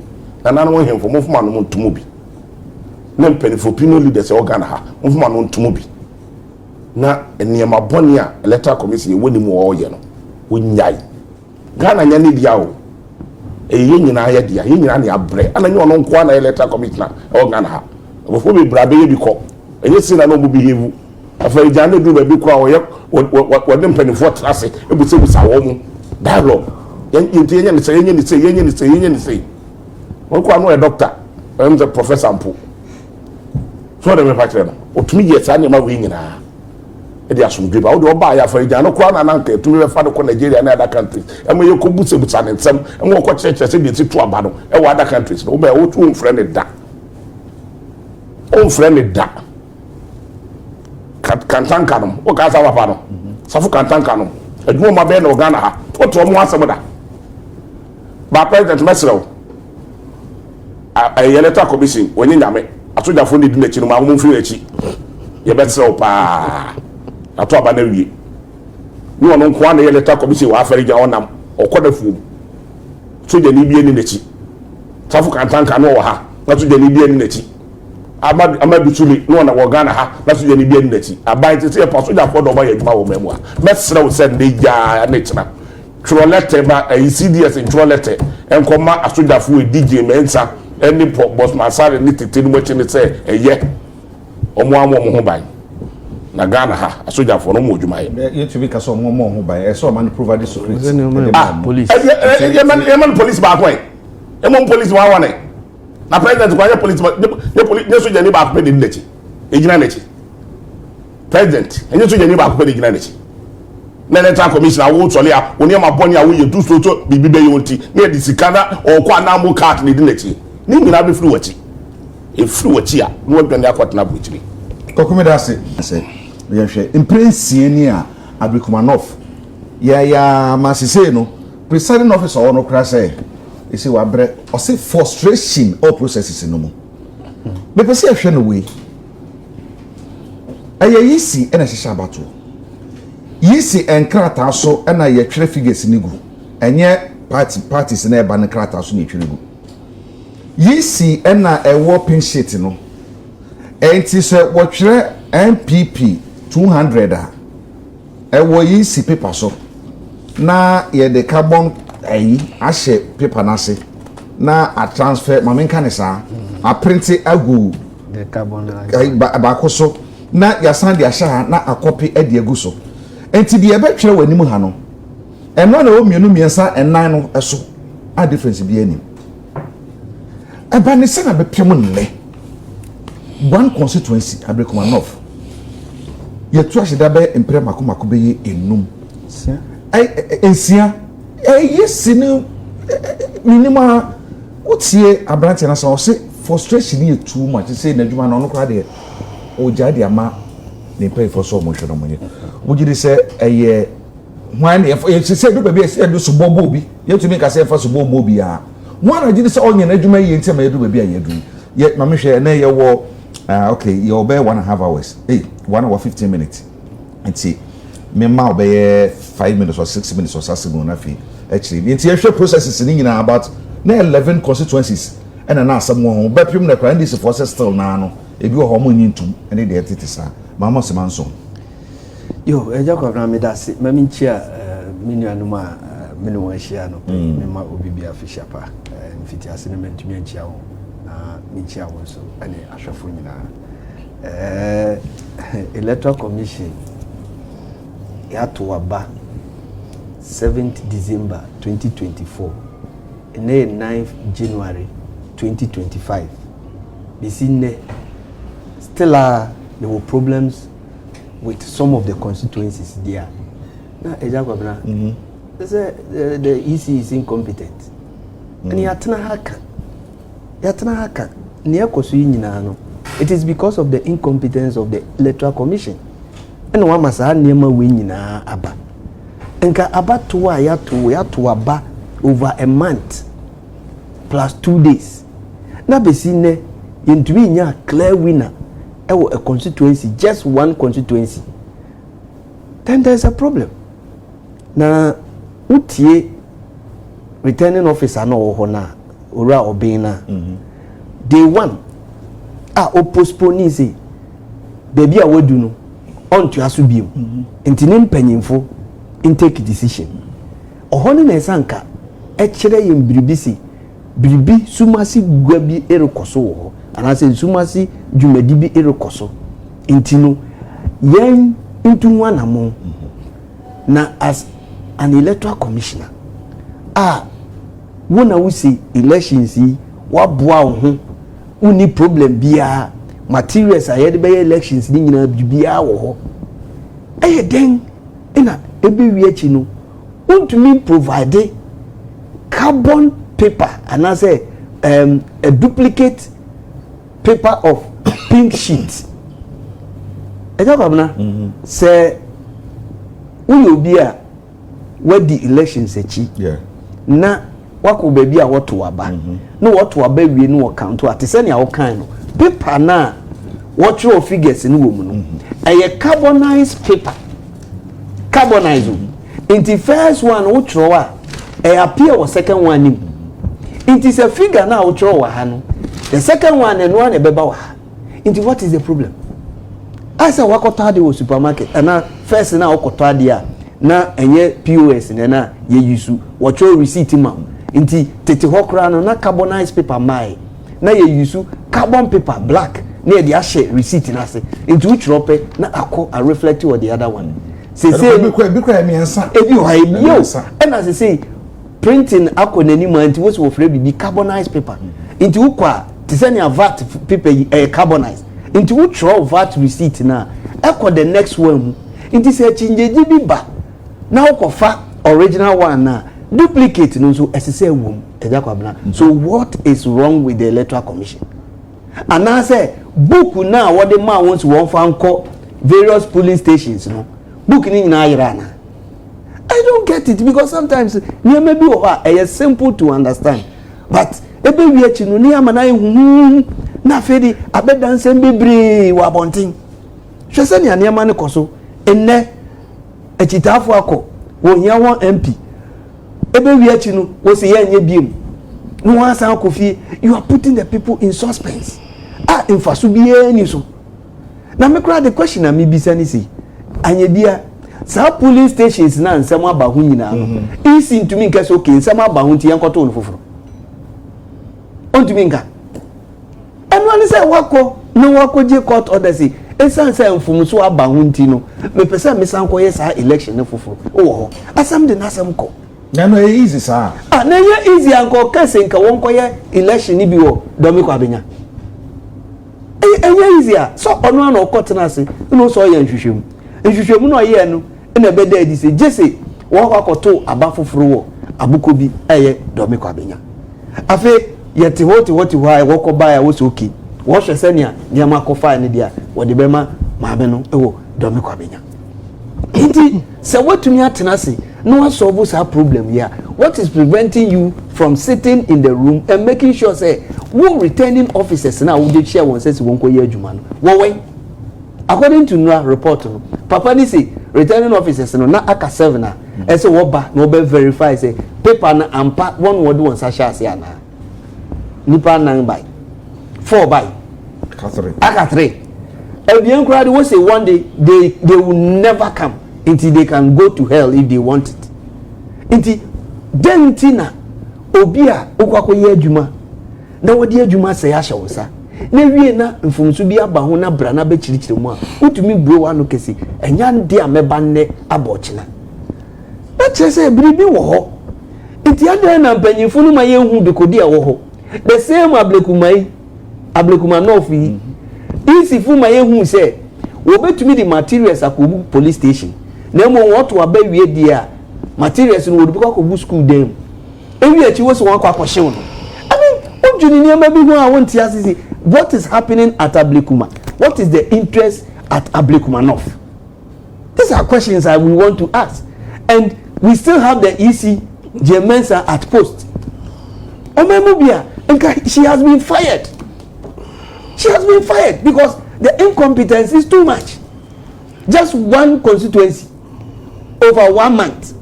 nananom ahemfo momfa mo ano ntom bi, ne mpanimfoɔ opinion leaders ɛwɔ Ghana ha momfa mo ano ntom bi na nneɛma bɔne a Electoral Commission yɛwɔ ne mu a ɔreyɛ no wɔnyae. Ghana nyɛ ne dea o, ɛyɛ yɛn nyinaa yɛ dea, yɛn nyinaa ne abrɛ ana nyɛ ɔno nko ara na yɛ electoral commissioner ɛwɔ Ghana ha. Nkurɔfoɔ bebree abɛyɛ bi kɔ ɛnyɛ si na na ɔmo behave afei gya ne duru baabi koraa ɔyɛ wɔde mpanimfoɔ tena ase ebusabusa wɔn mu dialogue yɛn yɛn ti yɛnyɛ ne sɛ yɛnyɛ ne sɛ yɛnyɛ ne sɛ yɛnyɛ ne sɛ wɔn koraa no yɛ doctor ɛyɛ sɛ professor mpo so ɔde mepa kyerɛ no otumi yɛ saa nneɛma wei nyinaa ɛde asomdwe ba wode ɔbaa yɛ afɔre gya no koraa na nanka ɛtumi bɛfa no kɔ Nigeria ne other countries ɛma yɛkɔ busabusa ne nsɛm ɛma wɔkɔ kyerɛkyerɛ sɛ deɛ ɛsi to aba no ɛwɔ other countries no wobɛyɛ wotu womfrɛ ne da, womfrɛ ne da. Kantanka no wokaa sa papa no safo kantanka no adwuma ma bɛyɛ na wɔ Ghana ha wote ɔmo asɛm da ba. President, mɛsrɛ wo, ɛyɛ electoral commission wɔnyɛ nyame asogyafoɔ ne di n'akyi no ma wɔn mfiri n'akyi. Yɛbɛsrɛ wo paa ato aba no awie ne ɔno nko ara na ɛyɛ electoral commission wɔ afɛre gya ɔnam ɔkɔ n'afuom sogyani bi ani n'akyi. Safo Kantanka no wɔ ha na sogyani bi ani n'akyi. Amadu Sule no ɔna wɔ Ghana ha na sogyani bi ani n'akyi. Aban te sɛ yɛpa sogyafoɔ dɔm ayɛ adwuma wɔ mmaa mu a mɛsrɛ wo sɛ nnɛ yaa ne kyena twerɛ lɛtɛ ma ɛyi CDS ntwerɛ lɛtɛ nkɔma asogyafoɔ edi gye mɛnsa ɛne pɔ Bosman Asare ne tete no mu akyi ne sɛ ɛyɛ ɔmo ama ɔmo ho ban na Ghana ha asogyafoɔ no ɔmo wɔ adwuma yɛ. Yɛntumi ka sɛ ɔmo ɔmo ho ban, ɛsɛ ɔma no provide security. Ah, police. Ɛyɛ yɛma no police baako ɛ ɛmɔ police wɔn awa ne na president kɔ anyɛ police nye police nye sogyani baako pɛ de di n'akyi egyina n'akyi. President ɛnyɛ sogyani baako pɛ de gyina n'akyi na electoral commission awo sɔle a wɔn nneɛma bɔne a woyɛ tu so so biribi bɛyɛ wɔn ti na yɛde sika na ɔkɔ anamu card na edi n'akyi ne nyinaa bɛfiri wɔn akyi efiri wɔn akyi a na wɔadwane akɔtena aburokyire. Kɔkɔmi da ase sɛ yɛhwɛ mprɛ 6 ni a Ablekuma North yɛyɛ ama sesei no presiding officer ɔwɔ no kora sɛ ɛsɛ wabrɛ ɔse frustration all processes no mu. Mepɛ sɛ yɛhwɛ no wei ɛyɛ yi si ɛna ɛhyehyɛ abatoɔ. Yi si nkrataa so na yɛtwerɛ figures no gu, ɛnyɛ party parties na ɛba no nkrataa so na yɛtwerɛ gu. Yi si na ɛwɔ pink sheet no, ɛnti sɛ wɔtwerɛ NPP 200 a, ɛwɔ yi si paper so na yɛde carbon ayi ahyɛ paper no ase na atransfer, ma menka ne saa, aprinte agu baako so na yɛasan de ahyɛ ha na akɔpe de agu so. Nti deɛ ɛbɛtwerɛ wɔ anim ha no, ɛno na ɛwɔ mmienu, mmiɛnsa, ɛnan no so a difference bi anim. Ɛba ne sɛ na bɛpem nnɛ one constituency, Ablekuma North, yɛtu ahyɛda bɛyɛ mprɛ mako mako bɛyɛ enum, nsia. Ɛyɛ si no menim a wotie aberanteɛ no sɛ ɔse frustration yɛ too much sɛ n'adwuma no ɔno koraa deɛ ɔgyae de ama ne mpanyinfoɔ sɛ ɔmo hwɛ no ɔmo nyɛ. Wogye di sɛ ɛyɛ hwan na yɛfa yɛ sɛ edu baabi a yɛde sobɔ bɔ obi? Yɛtumi nka sɛ yɛfa sobɔ bɔ obiara. Hwan na gye di sɛ ɔnyɛ n'adwuma yie nti ama yɛdu baabi a yɛdu yi? Yɛ maame hwɛ ɛnɛ yɛwɔ, ah, okay, yɛwɔ bɛyɛ 1.5 hours, hey, 1 hour 15 minutes, nti mema ɔbɛyɛ 5 minutes or 6 minutes or sase mu na afei akyire nti yɛhwɛ processes ne nyinaa about na 11 constituencies ɛna na asɛm wɔ ho bɛpem na kora NDC foɔ sɛ still naa no ebi wɔ hɔ ɔmo nyi ntum ɛne deɛ ɛtete saa maama sɛma nso. Yo, ɛgya Kwabena, meda ase. Ma menkyia me nuanom a me ne wɔn ahyia no. Mema obi bi afihyia pa. Mfitiase no mantumi ankyia wɔn na menkyia wɔn nso ne ahwɛfo nyinaa. Electoral Commission, yɛato aba 7th December 2024, ɛnɛ yɛ 9th January 2025. Bɛsi nnɛ still a there were problems with some of the constituencies there na ɛgya Kwabena sɛ the EC is incompetent. Ɛne yɛatena ha ka, yɛatena ha ka nea ɛkɔ so yi nyinaa no, it is because of the incompetence of the Electoral Commission ɛna wama saa nneɛma wei nyinaa aba. Nka abatoɔ a yɛato aba over a month plus 2 days na bɛsi nnɛ yɛntumi nya clear winner ɛwɔ a constituency, just one constituency, then there is a problem. Na wotie returning officer na ɔwɔ hɔ na owura ɔbɛn na day one a o postpone sɛ beebi a wadu no ɔntoa so bio, nti ne mpanyinfo ntake decision. Ɔhɔ ne na ɛsɛ nka ɛkyerɛ yɛn biribi si biribi sumasi gua bi ɛrekɔ so wɔ hɔ anaasɛ sumasi dwumadi bi ɛrekɔ so, nti no yɛn ntu ho anamɔ. Na as an electoral commissioner a wo na wosi elections yi, waboa wo ho, wonni problem biara, materials a yɛde bɛyɛ elections ne nyinaa biribiara wɔ hɔ, ɛyɛ dɛn ɛna ebi akyi no wontumi provide carbon paper anaasɛ a duplicate paper of pink sheet? Ɛgya Kwabena, sɛ woyɛ obi a wadi elections akyi na wakɔ baabi a wɔto aba na wɔto aba wie no wɔ count a te sɛ nea wɔkan no, paper na wɔtwerɛ figures no wɔ mu no ɛyɛ carbonized paper, carbonized o. Nti first one wotwerɛ a ɛyɛ appear wɔ second one nim, nti sɛ figure na wotwerɛ wɔ ha no, the second one ɛno a na ɛbɛba wɔ ha. Nti what is the problem? Asɛ wakɔtɔ adeɛ wɔ supermarket ɛna first na wakɔtɔ adeɛ a na ɛnyɛ POS na ɛna yɛ use, wɔtwerɛ receipt ma wo. Nti tete hɔ koraa no na carbonized paper maae na yɛ use carbon paper black na yɛde ahyɛ receipt n'ase, nti wotwerɛ pɛ na akɔ a reflect wɔ the other one. Sese ebi kura mmiɛnsa. Ebi wɔ ha, ebi yɛ o. Ɛna sese printing akɔ n'anim a, nti wosi wɔfrɛ bibi carbonized paper, nti wokɔ a te sɛ nea VAT paper yi ɛyɛ carbonized, nti wotwerɛ VAT receipt na ɛkɔ the next one mu. Nti sɛ akyingyegye bi ba na wokɔfa original one na duplicate no nso ɛsɛ sɛ ɛwɔ mu. Ɛgya Kwabena, so what is wrong with the Electoral Commission? Anaasɛ book na wɔde maa wɔn si wɔn fa nkɔ various polling stations no, book ni nyinaa yera ana? I don't get it, because sometimes nneɛma bi wɔ hɔ a ɛyɛ simple to understand, but ebe wi akyi no nneɛma na ayɛ huhuhu na afei de abɛda nsɛm bebree wɔ abɔnten. Hwɛ sɛnea nneɛma no kɔ so nnɛ. Akyitaafo akɔ, wɔhia wɔn MP. Ɛbɛwie akyi no, wɔsi yɛnyɛ biem. Na wɔn asan akɔ fie. You are putting the people in suspense. A mfaso biara ni so. Na me koraa the question a mebisa ne sei, anyɛ bia saa polling stations na nsɛm aba ho nyinaa no, EC ntumi nka sɛ okay nsɛm aba ho nti yɛnkɔtoo no foforɔ. Ɔntumi nka. Ɛno ara ne sɛ wakɔ na wakɔgye court order sɛ ɛsiane sɛ mfomso aba ho nti no, mepɛ sɛ mesan kɔyɛ saa election no foforɔ wɔ hɔ. Asɛm de n'asɛm kɔ. Na ɛno ɛyɛ easy saa? Ah, na ɛyɛ easy anka ɔka sɛ nka wɔnkɔyɛ election no bi wɔ Dɔme Kwabenya. Ɛnyɛ easy a, sɛ ɔno ara na ɔkɔ tena ase na ɔsɛ ɔyɛ nhwehwɛmu. Nhwehwɛmu na ɔyɛɛ no na ɛbɛda adi sɛ gye sɛ wɔakɔ akɔto aba foforo wɔ aboko bi a ɛyɛ Dɔme Kwabenya. Afei yɛte hɔ te hɔ te hɔ a wɔkɔ bae a wɔsɛ okay, wɔhwɛ sɛnea nneɛma kɔfae no deɛ a wɔde bɛma maame no wɔ Dɔme Kwabenya. Nti sɛ woatumi atena ase na woasɔlvo saa problem yi a, what is preventing you from sitting in the room and making sure sɛ wo returning officers no a wode hyɛɛ wɔn nsa si wɔnkɔyɛ adwuma no, wɔwɛn? According to Nura report no, papa no se returning officers no na aka seven a ɛsɛ wɔba na wɔbɛ verify sɛ paper no ampa wɔn na wɔde wɔn nsa hyɛ ase anaa. Nipa anan bae, four bae, aka three. Abien koraa de wose one day they will never come nti they can go to hell if they want it. Nti dɛn nti na obi a wokɔ akɔyɛ adwuma na wɔde adwuma sɛe ahyɛ wo nsa na wie na mfomso bi aba ho na bra na bɛkyerɛkyerɛ mu a wotumi bue w'ano kɛse ɛnyɛ ade a mɛba nnɛ abɔ ɔkyena. Na kyerɛ sɛ biribi wɔ hɔ. Nti adɛn na mpanyimfo no ma yɛnhu dekode a ɛwɔ hɔ? The same Ablekuma yi, Ablekuma North yi, EC fo ma yɛhu sɛ wɔbɛtumi de materials akɔgu police station, na mmom wɔto aba wie deɛ a, materials no wɔde bɛkɔ akɔgu school dan mu. Ewie akyi wɔ sɛ wɔakɔ akɔhyew no. I mean, wodwene nneɛma bi ho a wonte ase si what is happening at Ablekuma? What is the interest at Ablekuma North? These are questions that we want to ask. And we still have the EC, Jane Mensah, at post. Omemubia, she has been fired. She has been fired because the incompetence is too much. Just one constituency over 1 month.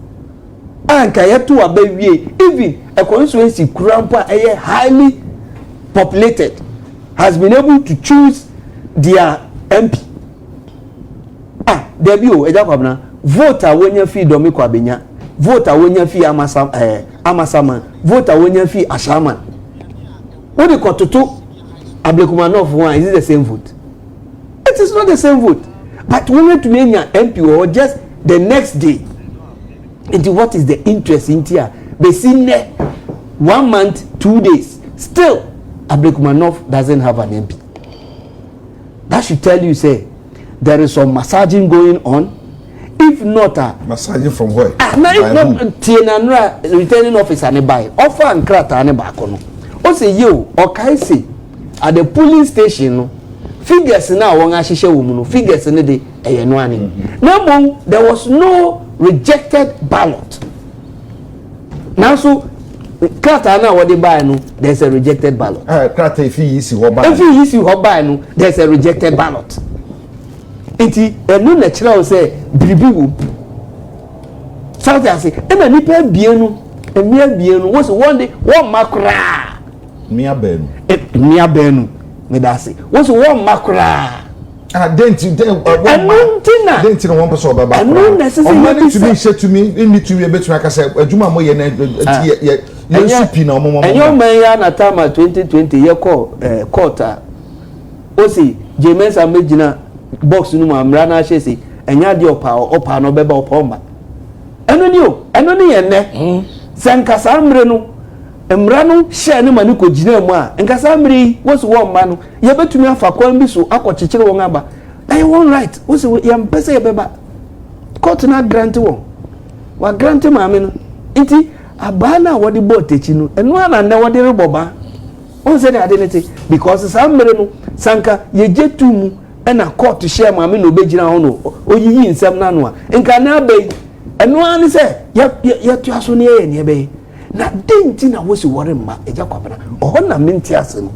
Anka yɛto aba wie even a constituency kura mpo a ɛyɛ highly populated has been able to choose their MP. Ah, dabi o, Agya Kwabena, vote a wonya fii Dɔme Kwabenya, vote a wonya fii Amasa, eh, Amasaman, vote a wonya fii Ashaiman. Wode kɔtoto Ablekuma North ho a, is it the same vote? It is not the same vote. But wɔn atumi anya MP wɔ hɔ just the next day. Nti what is the interest nti a besi nnɛ 1 month 2 days still Ablekuma North doesn't have an MP. That should tell you say there is some massaging going on. If not a. Massaging from where? Ah, na if not tie na nra returning officer ne bae. Ɔfa nkrataa ne baako no. O se yeo ɔkae se at the polling station no figures na wɔn ahyehyɛ wɔ mu no figures ne de ɛyɛ no ane. Na mmom there was no rejected ballot. Nanso krataa no a wɔde bae no there is a rejected ballot. Ah, krataa efi yi si hɔ bae. Efi yi si hɔ bae no there is a rejected ballot. Nti ɛno na ɛkyerɛ wo sɛ biribi wɔ mu. Sáwọ́tì ase ɛna nipa abien no mmea abien no wɔsi wɔn de wɔn mma koraa. Mmea baanu. Mmea baanu meda ase wɔsi wɔn mma koraa. Ah, den ti den wɔn ma ɛno nti na den ti na wɔn pɛ sɛ ɔbɛba koraa ɛno na ɛsɛ sɛ ɔmo ne tumi nhyɛ tumi nni tumi ebetumi aka sɛ adwuma mo yɛ na ti yɛ yɛ yɛ nsu pii na ɔmo mo. Ɛnyɛ ɔman yi anatama 2020 yɛ kɔ ɛɛ court a osi Jay Mensah mbɛgyina box no mu a mmara no ahyɛ si ɛnyɛ adeɛ ɔpa ɔpa na ɔbɛba ɔpa ɔmba ɛno ni o ɛno ne yɛ nnɛ sɛ nka saa mmere no mmara no hyɛɛ no ma no kɔ gyina mu a nka saa mmere yi wosi wɔn mma no. Yɛbɛtumi afa kwan bi so akɔkyekyere wɔn aba. Ɛyɛ wɔn right. Wosi yɛmpɛ sɛ yɛbɛba. Court no agrante wɔn. Wagrante maame no. Nti abaa no a wɔde bɔɔ takyi no, ɛno ara na nnɛ wɔde rebɔ baa. Wɔn sɛ de ade no te. Because saa mmere no, sanka yɛgye tu mu ɛna court hyɛɛ maame na obɛgyina hɔ no oyiyi nsɛm no ano a, nka nnɛ aba yi, ɛno ara ne sɛ yɛtoa so na yɛyɛ nea ɛbɛyɛ. Na dɛn nti na wose wɔremma Agya Kwabena? Ɔhɔ na mente ase no.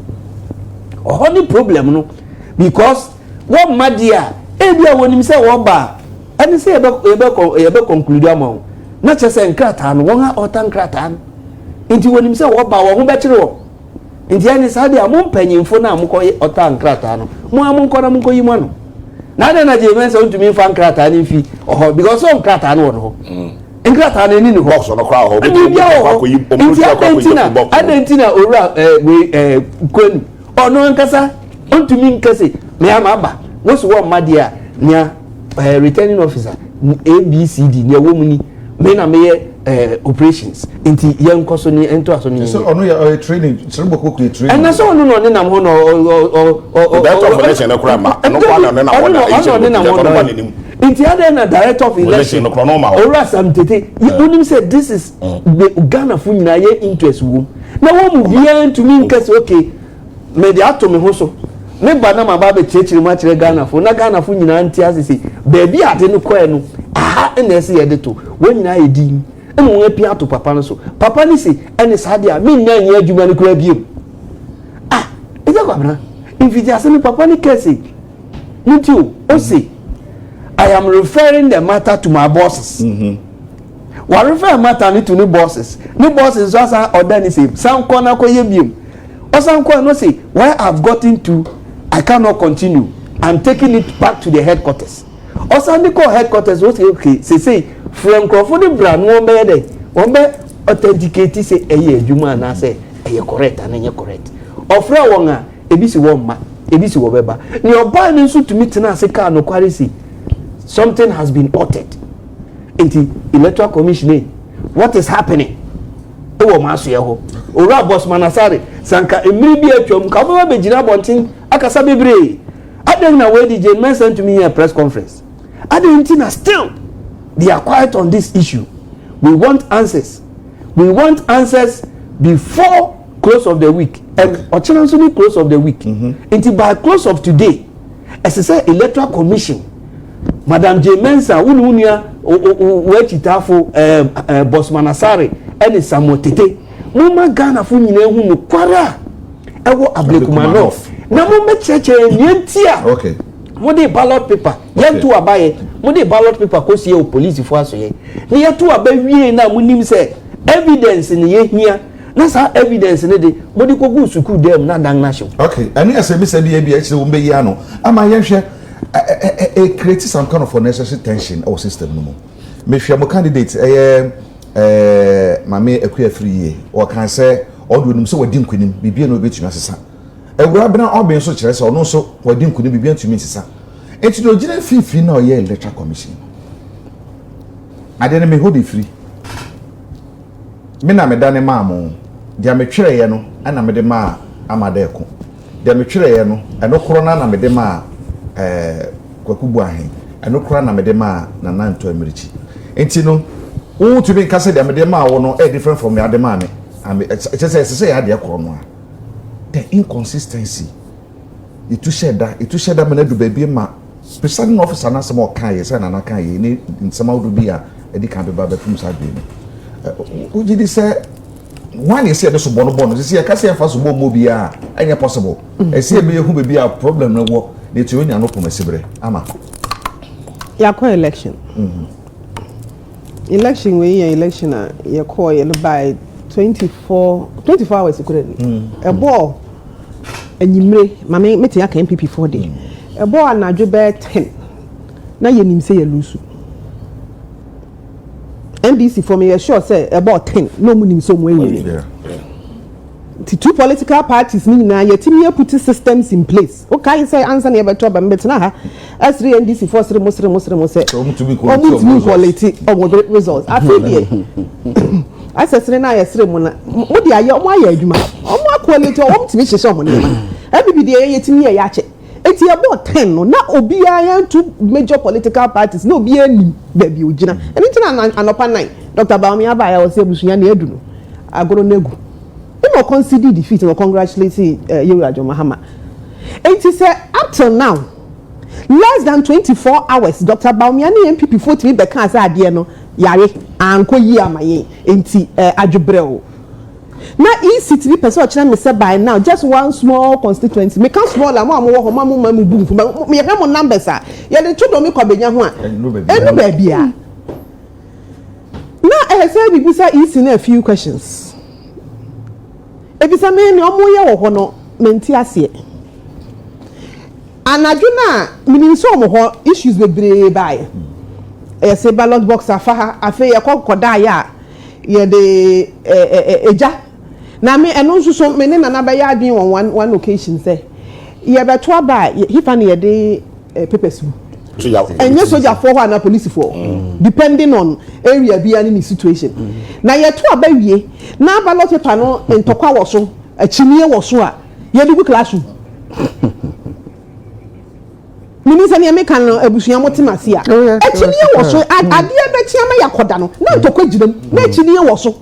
Ɔhɔ ne problem no. Because wɔmma deɛ a, ebi a wɔnim sɛ wɔba a, Ɛne sɛ yɛbɛ yɛbɛ yɛbɛ conclude ama wo. Na kyerɛ sɛ nkrataa no, wɔn a ɔta nkrataa no nti wɔnim sɛ wɔba wɔn ho bɛkyere wɔn. Nti ɛne saa deɛ a, mo mpanyinfo no a mokɔ ɔta nkrataa no, mo a monkɔ na monkɔ yi mo ano. Na adɛn na Jay Mensah ntumi nfa nkrataa no mfi ɔhɔ, because sɛ nkrataa no wɔ no hɔ. Nkrataa no ani ni hɔ. Box no koraa wɔ hɔ. Biribiara wɔ hɔ. Nti adɛn nti na owura wei Kwenu ɔno ankasa ntumi nkɛse mea ama aba wosi wɔ mma deɛ a, nea returning officer ABCD nea ɛwɔ mu ni, me na meyɛ operations, nti yɛn nkɔ so ni nto aso ni. Sɛ ɔno yɛ ɔyɛ training sɛ ɔbɔ koko yɛ training. Ɛnna sɛ ɔno na ɔne nam hɔ na ɔ ɔ ɔ. Director of election no koraa ma ɔno koraa na ɔne nam hɔ na ɔno na ɔne nam hɔ na nti adɛn na director of election no koraa na ɔma hɔ. Owura Sam Tete, wonim sɛ this is the Ghana fo nyinaa yɛ interest wɔ mu na wɔn mu biara ntumi nkɛse, okay, mɛde ato me ho so, me ba na ma ba abɛkyerɛkyerɛ mu akyerɛ Ghana fo na Ghana fo nyinaa nte ase sɛ beebi ade no kɔɛ no, aha ɛna ɛsɛ yɛde to. Wɔn nyinaa yɛ din ɛna wɔn apia ato papa no so. Papa no si ɛne saa deɛ a, me nya nyɛ adwuma no koraa biem. Ah, ɛgya Kwabena, mfiti ase no papa no kɛse ne ti o, ose, "I am referring the matter to my bosses." Mm -hmm. Wa refer matter no to ne bosses, ne bosses nso asan ɔda ne se san kɔ na kɔ yɛ biem. Ɔsan kɔ no say, "Where I have gotten to, I cannot continue. I'm taking it back to the headquarters." Ɔsan de kɔ headquarters, o say, "Okay, sese frɛ nkurɔfo de bra no, wɔn bɛyɛ dɛ wɔn bɛ authenticate sɛ ɛyɛ adwuma anaasɛ ɛyɛ correct ana ɛnyɛ correct." Ɔfrɛ wɔn a, ebi si wɔn mma, ebi si wɔ bɛba. Nea ɔbaa no nso tumi tena ase kaa nokware si something has been altered. Nti Electoral Commission, what is happening ɛwɔ ɔmo asoɛ hɔ? Owura Bosman Asare, sanka mmiri bi atwam ka ɔbɛba bɛgyina abɔnten akasa bebree. Adan na wɔadi Jane Mensa ntumi yɛ press conference? Adan nti na still they are quiet on this issue? We want answers. We want answers before close of the week, and ɔkyerɛ nso ni close of the week. Nti by close of today, ɛsɛ sɛ Electoral Commission, Madam Jane Mensa, wuni wunua w'akyitaafo ɛɛ ɛɛ Bosman Asare ɛne Samuel Tete, mo ma Ghana fo nyinaa hu no kwara a ɛwɔ Ablekuma North na mo mɛkyerɛkyerɛ nea nti a mo de ballot paper yɛnto aba yɛ, mo de ballot paper kɔ sie wɔ polisifoɔ asoyɛ na yɛto aba wie na mo nim sɛ evidence ne yɛhia, na saa evidence ne de mo de kɔ gu sukuu dɛm na dan na hyew. Okay, ɛne ɛsɛ bi sɛ bi ebi akyerɛ wɔn bɛyi ano ama yɛnhwɛ ɛ ɛ create some kind of unnecessary tension ɛwɔ system no mu. Mehwɛ mo candidate, ɛyɛ Maame Akua Afiri yie, ɔkan sɛ ɔde onim sɛ wadi nkunim, biribi na obetumi asesa. Awura Bena ɔbɛn nso kyerɛ sɛ ɔno nso wadi nkunim, biribi ntumi nsesa. Eti deɛ ogyina mfimfini na ɔyɛ Electoral Commission adeɛ no, meho de firi me na meda ne maa mo. Deɛ metwerɛeɛ no ɛna mede maa Amadɛko, deɛ metwerɛeɛ no ɛno korɔ no na mede maa Kwaku Buahen, ɛno korɔ na mede maa Nana Ntɔ Mmirikyi. Nti no wotumi nka sɛ deɛ mede maa wo no ɛyɛ different from deɛ ade maa me. Ɛkyɛ sɛ ɛsɛ sɛ yɛ adeɛ korɔ no a, the inconsistency yɛtu hyɛ da ma no adu baabi ma presiding officer no asɛm a ɔka yɛ sɛ Nana ka yɛ ne nsɛm ahodoɔ bi a ɛdi kan bɛba bɛfum saa adwene no. Wogye di sɛ wɔn a yɛsɛ yɛde so bɔ no bɔ no sisi yɛka sɛ yɛmfa so bɔ mmɔ biara, ɛnyɛ possible. Ɛsɛ yɛbɛyɛ hu baabi a problem no wɔ na etu onya no pɔm asiberɛ ama. Yɛakɔ election. Election wei yɛ election a yɛkɔɔ yɛ no by 24 hours kura ni. Ɛbɔɔ anwummere, maame mete aka NPP foɔ de ɛbɔɔ anadwo bɛyɛ 10 na yɛnim sɛ yɛ lose. NDC foɔ, meyɛ sure sɛ ɛbɔɔ 10 na ɔmo nim sɛ ɔmo awie. Nti two political parties ni nyinaa yɛtumi aput systems in place. Wokae sɛ ansa na yɛbɛtɔ aba, mbɛtena ha ɛsere NDC foɔ, sere mo, sere mo, sere mo sɛ ɔmo tumi ɔmo tumi collate ɔmo results. Afei deɛ asɛ sere na yɛsere mo na mo de ayɛ, ɔmo ayɛ adwuma, ɔmo acollate, ɔmo tumi hyehyɛ ɔmo nneɛma. NPP deɛ, yɛtumi yɛ yɛakyɛ. Eti ɛbɔ 10 no na obiara, yɛn two major political parties na obiara nim baabi ogyina. Ɛno nti na anɔpa 9 Dr Bawumia aba a wɔsɛ abusua na edu no agorɔ no egu, ɛna ɔconcede defeat na ɔcongratulate Yewura John Mahama. Eti sɛ up till now, less than 24 hours, Dr Bawumia ne NPP fo tumi bɛka sɛ adeɛ no yare ankɔ yie ama yɛn, nti adwobrɛw. Na EC tumi pɛ sɛ ɔkyerɛ me sɛ by now just one small constituency, meka small a, mo a mowɔ hɔ mo a mo ma mo bu mfu, yɛhwɛ mo numbers a yɛde to dɔm kɔ abɛnya ho a, ɛnu baabi a na ɛsɛ sɛ bibisa EC no a few questions, ebisa me nea ɔmo yɛ wɔ hɔ no, mente aseɛ. Anadwo no a menim sɛ ɔmo hɔ issues bebree baeɛ, ɛyɛ sɛ ballot box afa ha, afei yɛkɔ kɔdaeɛ a yɛde ɛɛ ɛgya na me ɛno nso so me ne Nana bɛyɛ adwene wɔ one occasion sɛ yɛbɛto aba a, hifa ne yɛde papers mu, ɛnyɛ sogyafoɔ hɔ anaa polisifoɔ, depending on area biara ne ne situation. Na yɛto aba wie na ballot paper no ntɔkwa wɔ so, akyinie wɔ so a, yɛde gu classroom. Mimi sɛ nea meka no, abusua mo tem ase a, akyinie wɔ so, adeɛ bɛkyi ama yɛakɔda no na ntɔkwa gyina mu na akyinie wɔ so.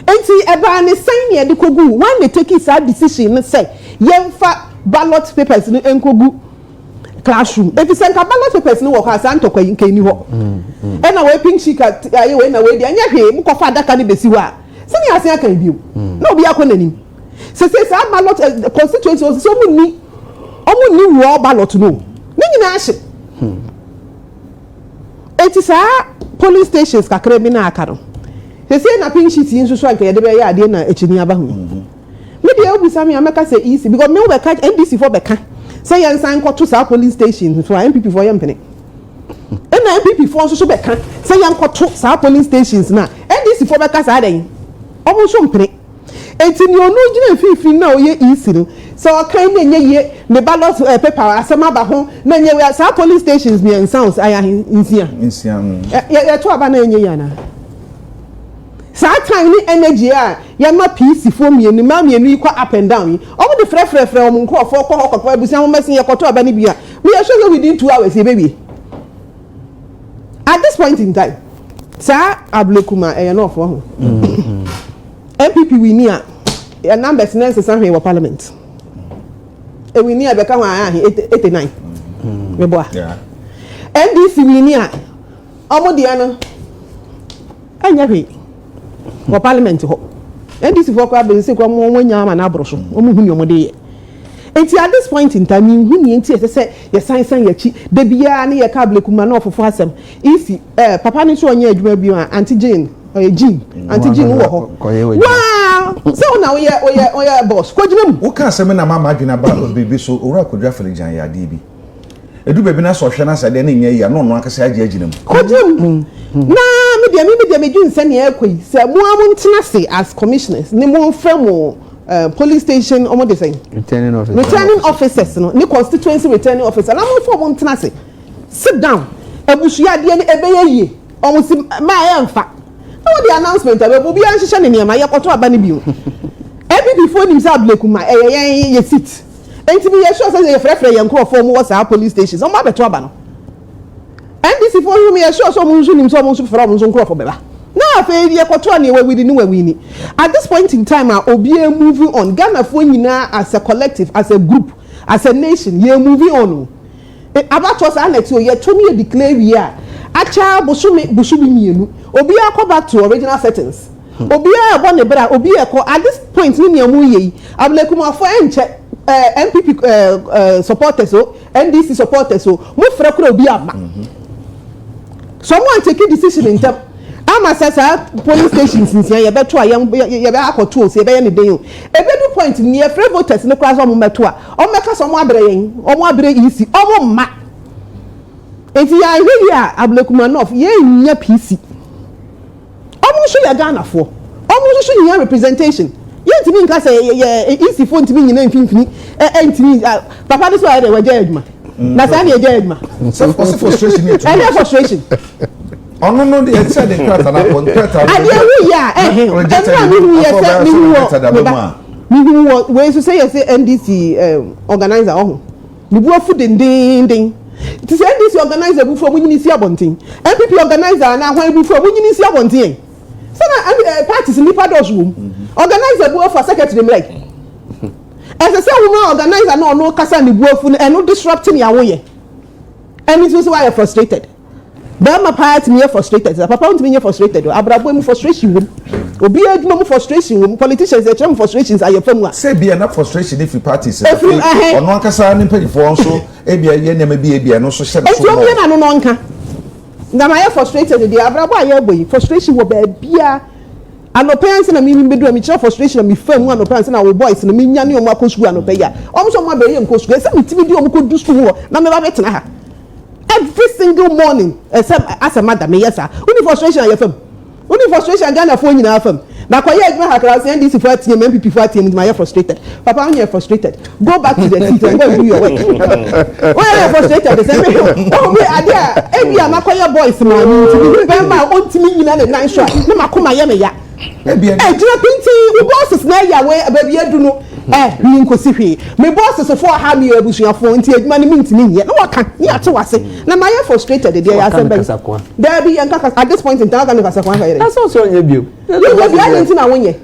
Nti ɛbaa ne sɛn ne yɛde kɔgu? Wɔn na take saa decision no sɛ yɛmfa ballot papers no nkɔgu classroom, efi sɛ nka ballot papers no wɔ hɔ a, saa ntɔkwa yi nka ni hɔ. Ɛna wei pink sheet ayɛ wei na wei deɛ ɛnyɛ hwee, mu kɔfa adaka no besi hɔ a, sɛnea ase aka bio na obi akɔ n'anim sese saa ballot constituency sɛ ɔmo ni raw ballot no ne nyinaa hye. Eti saa polling stations kakra bi na aka no sese na pink sheet yi nso so anka yɛde bɛyɛ adeɛ na akyi ni aba ho. Me deɛ, obusa mi a, mɛka sɛ EC, because me wo bɛka, NDC fo bɛka sɛ yɛn nsan nkɔto saa polling station so a, NPP fo yɛ mpene, ɛna NPP fo nso so bɛka sɛ yɛn nkɔto saa polling stations na NDC fo bɛka saa dɛn, ɔmo nso mpene. Eti ni ɔno gyina mfimfini na ɔyɛ EC no sɛ ɔkan na enye yie ne ballot paper asɛm aba ho na enye yie. Saa polling stations 3 ayɛ ahe? 6. 6. Ɛ yɛto aba na enye yie ana? Saa time ne energy a yɛma PC foɔ mmienu, mmaa mmienu yi kɔ up and down yi, ɔmo de frɛfrɛfrɛ ɔmo nkurɔfoɔ kɔ hɔ kɔkɔ abusua wɔn mɛsi yɛkɔtɔ aba no bi a, meyɛ sure sɛ within 2 hours yɛbɛwie. At this point in time, saa Ablekuma ɛyɛ nɔɔfoɔ ho, NPP win a, yɛ numbers ne nsesa hwee wɔ parliament. Ewin a, bɛka ho ahe? 89 meboa. NDC win a, ɔmo deɛ no ɛnyɛ hwee wɔ parliament hɔ. NDC foɔ koraa bɛsi koraa wɔn anya ama n'aboro so, wɔn hu nea wɔn de yɛ. Nti at this point in time, nhu nea nti ɛsɛ sɛ yɛsan san yɛkyi de biara ne yɛka Ablekuma na ɔfofo asɛm. Isi papa ne nso ɔnyɛ adwuma bi a, Aunty Jane, ɔyɛ Jean, Aunty Jean wɔ hɔ waa sɛ ɔna ɔyɛ boss kɔgyina mu. Woka asɛm na mama adwene aba biribi so. Owura Kodwo Afɛlegyan yɛ adeɛ bi edu baabi na sɛ ɔhwɛ na sɛ adeɛ no nyɛ yie a, na ɔno ankasa agye agyina mu. Kɔgyina mu na me deɛ me dwi nsɛ nea ɛkɔ yi sɛ mo a mo ntena se as commissioners ne mo nfrɛ mo police station, ɔmo de sɛn? Returning officer. Returning officers no ne constituency returning officer na mo nfɔ ɔmo ntena se, sit down, abusua adeɛ no ɛbɛyɛ yie. Ɔmo si maa yɛ nfa na wɔde announcement abɛbɔ, obiara nhyehyɛ ne nneɛma, yɛkɔtɔ aba no bio. NPP foɔ nim sɛ Ablekuma ɛyɛ yɛn yɛ seat, nti mi yɛ sure sɛ yɛfrɛfrɛ yɛn nkurɔfoɔ mu wɔ saa police stations, ɔmo abɛto aba no. NDC foɔ nso mi yɛ sure sɛ ɔmo nso nim sɛ ɔmo nso frɛ ɔmo nso nkurɔfoɔ bɛba na afei yɛkɔtɔ a, nea wawin ne wawin. At this point in time a obiara moving on, Ghanafoɔ nyinaa as a collective, as a group, as a nation, yɛ moving on o. Abatoɔ saa na ɛte o. Yɛto ne yɛ declare wie a, akyɛ bosome 2, obiara kɔ back to original settings, obiara ɛbɔ ne bra, obiara ɛkɔ. At this point ne nea mo yɛ yi, Ablekumafoɔ ɛnkyɛ NPP supporters o, NDC supporters o, mo frɛ kora obi ama so ɔmo antake decision ntɛm ama sɛ saa polling stations 6 yɛbɛto a, yɛn yɛbɛ akɔto o, sɛ yɛbɛyɛ ne den o, ebedu point ni yɛfrɛ voters ne koraa sɛ ɔmo mɛto a, ɔmo mɛka sɛ ɔmo abrɛ yɛn, ɔmo abrɛ EC, ɔmo mma. Nti yɛahwɛ yi a, Ablekuma North yɛn nya PC. Ɔmo nso yɛ Ghanafoɔ, ɔmo nso so nyia representation. Yɛntumi nka sɛ yɛ EC foɔ ntumi nyina mfimfini ɛ ɛ ntumi papa de so ayɛ dɛ wɔgya adwuma na saa ne yɛgya adwuma. Sɛ ɔsɛ frustration yɛ too ɛnyɛ much. Frustration. Ɔno no deɛ, sɛ de nkrataa na akɔ nkrataa. Adeɛ hu yɛ a ɛhɛn ɛnura mi hu yɛ sɛ mi hu wɔ mi ba mi hu wɔ wei so sɛ yɛ sɛ NDC organizer ɔho ne bu afu dendenden ti sɛ NDC organizer bu fu a, mo nyini si abɔnten. NPP organizer ana ahwan bu fu a, mo nyini si abɔnten yɛn sɛnɛ parties nipa dɔɔso wɔ mu. Organizer bu afu a, secretary mmerɛ ɛsɛ sɛ wɔn organizer na ɔno kasa ne bu afu no, ɛno disrupt nea woyɛ, ɛno nso sɛ wayɛ frustrated. Bɛrima paa tumi yɛ frustrated sɛ papa wontumi nyɛ frustrated o. Abrabɔ mu frustration wom. Obiara adwuma mu frustration wom. Politicians yɛkyerɛ mu frustrations ayɛ fa mu a. Sɛ ebia na frustration no firi parties no Ɛfiri afei ɛhɛn. ɔno ankasa ne mpanyinfoɔ nso ebia yɛ nneɛma bi a ebia ɛno nso hyɛ ne Enti so ommue more. n'ano na ɔnka. Na mayɛ frustrated deɛ abrabɔ a yɛrebɔ yi frustration wɔ baabiara. Anɔpa yi ansa na me mebedu ha mekyerɛ frustration a mefaa mu anɔpa ansa na wo boys no menyane wɔn akɔ sukuu anɔpa yi a wɔn nso wɔn abɛyɛ nkɔ sukuu. Ɛsɛ sɛ metumi de wɔn kɔdu sukuu hɔ na meba bɛtena ha. Every single morning ɛsɛ asɛ mada meyɛ saa. Woni frustration a yɛfa mu? Woni frustration a Ghanafoɔ nyinaa fa mu? Na kɔyɛ adwuma kakra sɛ NDC foɔ ateam NPP foɔ ateam nti mayɛ frustrated. Papa wonyɛ frustrated. Go back to the seat and go and do your work. Woyɛ frustrated sɛ me wohu me adeɛ a ebi a makɔyɛ boys maame nti mehu bɛrima a ɔntumi nyina ne nan so a ne makoma yɛ me ya. Ɛgyina pintinn, wo bosses na ɛya wei baabi adu no eh me nkosi hwee. Me bosses foɔ ha me yɛ abusuafoɔ nti adwuma no mentumi nyɛ na waka ne yɛate wase na mayɛ frustrated deɛ ɛyɛ asɛm bɛn. Daabi yɛnka kasa at this point in time waka ne kasakoa hwɛ yere. Na sɛ ɔsɛ ɔnyɛ bio. Wonyɛ bio adɛn nti na wonyɛ?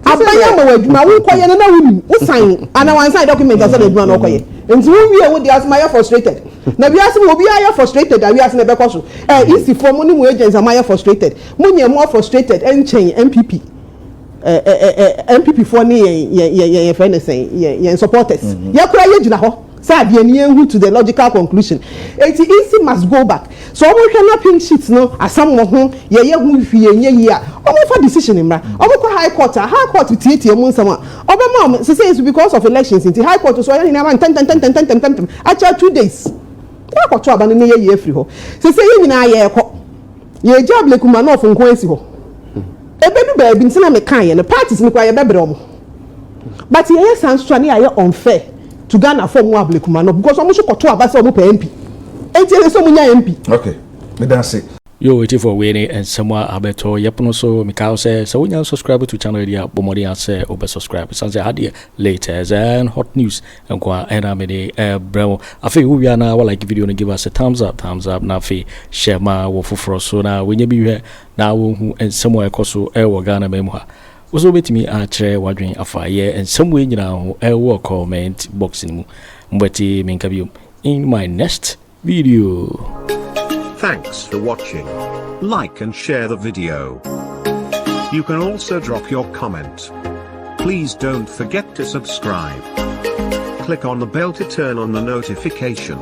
Aban ama wo adwuma wokɔyɛ no na wonim wo sign anaa wansign document ansa na adwuma no ɔkɔyɛ nti wowie wo deɛ ase mayɛ frustrated na wiase mu obiara yɛ frustrated a wiase no ɛbɛkɔ so eh EC foɔ mo ne mo agents a moayɛ frustrated Mo nyɛ more frustrated nkyɛn NPP eh eh eh NPP foɔ ne yɛn yɛn yɛn yɛn yɛfrɛ no sɛn yɛn yɛn supporters. Mm -hmm. Yɛ koraa yɛ gyina hɔ sɛ adeɛ no yɛn hu to the logical conclusion. Eti EC must go back. So wɔn hwɛ na pink sheet no asam wɔ ho yɛyɛ ho hwi yɛn nyɛ yie a wɔn fa decision mmra. Wɔn kɔ high court a high court tietie mu nsɛm a ɔbɛma wɔn sese nso because of elections nti high court so ɔyɛ ne nneɛma ntɛntɛntɛntɛntɛntɛm akyɛ 2 days. Wɔakɔto aba no ne yɛ yie afiri hɔ. Sese yɛn nyinaa yɛrekɔ. Yɛregya Ablekuma North nko asi hɔ. Ɛbɛdu baabi nti na mekaeɛ no, parties no koraa yɛbɛbrɛ wɔn. But yɛyɛ saa nso a ne yɛayɛ unfair to Ghanafoɔ a wɔwɔ Ablekuma North because wɔn nso kɔto aba sɛ wɔpɛ MP. Enti ɛsɛ sɛ wɔnya MP. Okay, meda ase. Yo etifoɔ wei ne nsɛm a abɛtɔ yɛpono so mekae wo sɛ sɛ wonya subscribe to channel yi a bɔ mmɔden a sɛ wobɛ subscribe ɛsiane sɛ ha deɛ latest and hot news nko a ɛna mede ɛbrɛ wo afei wo wia na wa like video no give us a thumbs up thumbs up na afei hyɛ ma wɔ foforɔ so na wɔnya bi hwɛ na wɔhu nsɛm a ɛkɔ so ɛwɔ Ghana man mu ha wo so wobɛtumi akyerɛ w'adwene afa yɛ nsɛm wei nyinaa ho ɛwɔ comment box no mu mbɛte menka biom in my next video. Thanks for watching. Like and share the video. You can also drop your comment. Please don't forget to subscribe. Click on the bell to turn on the notification.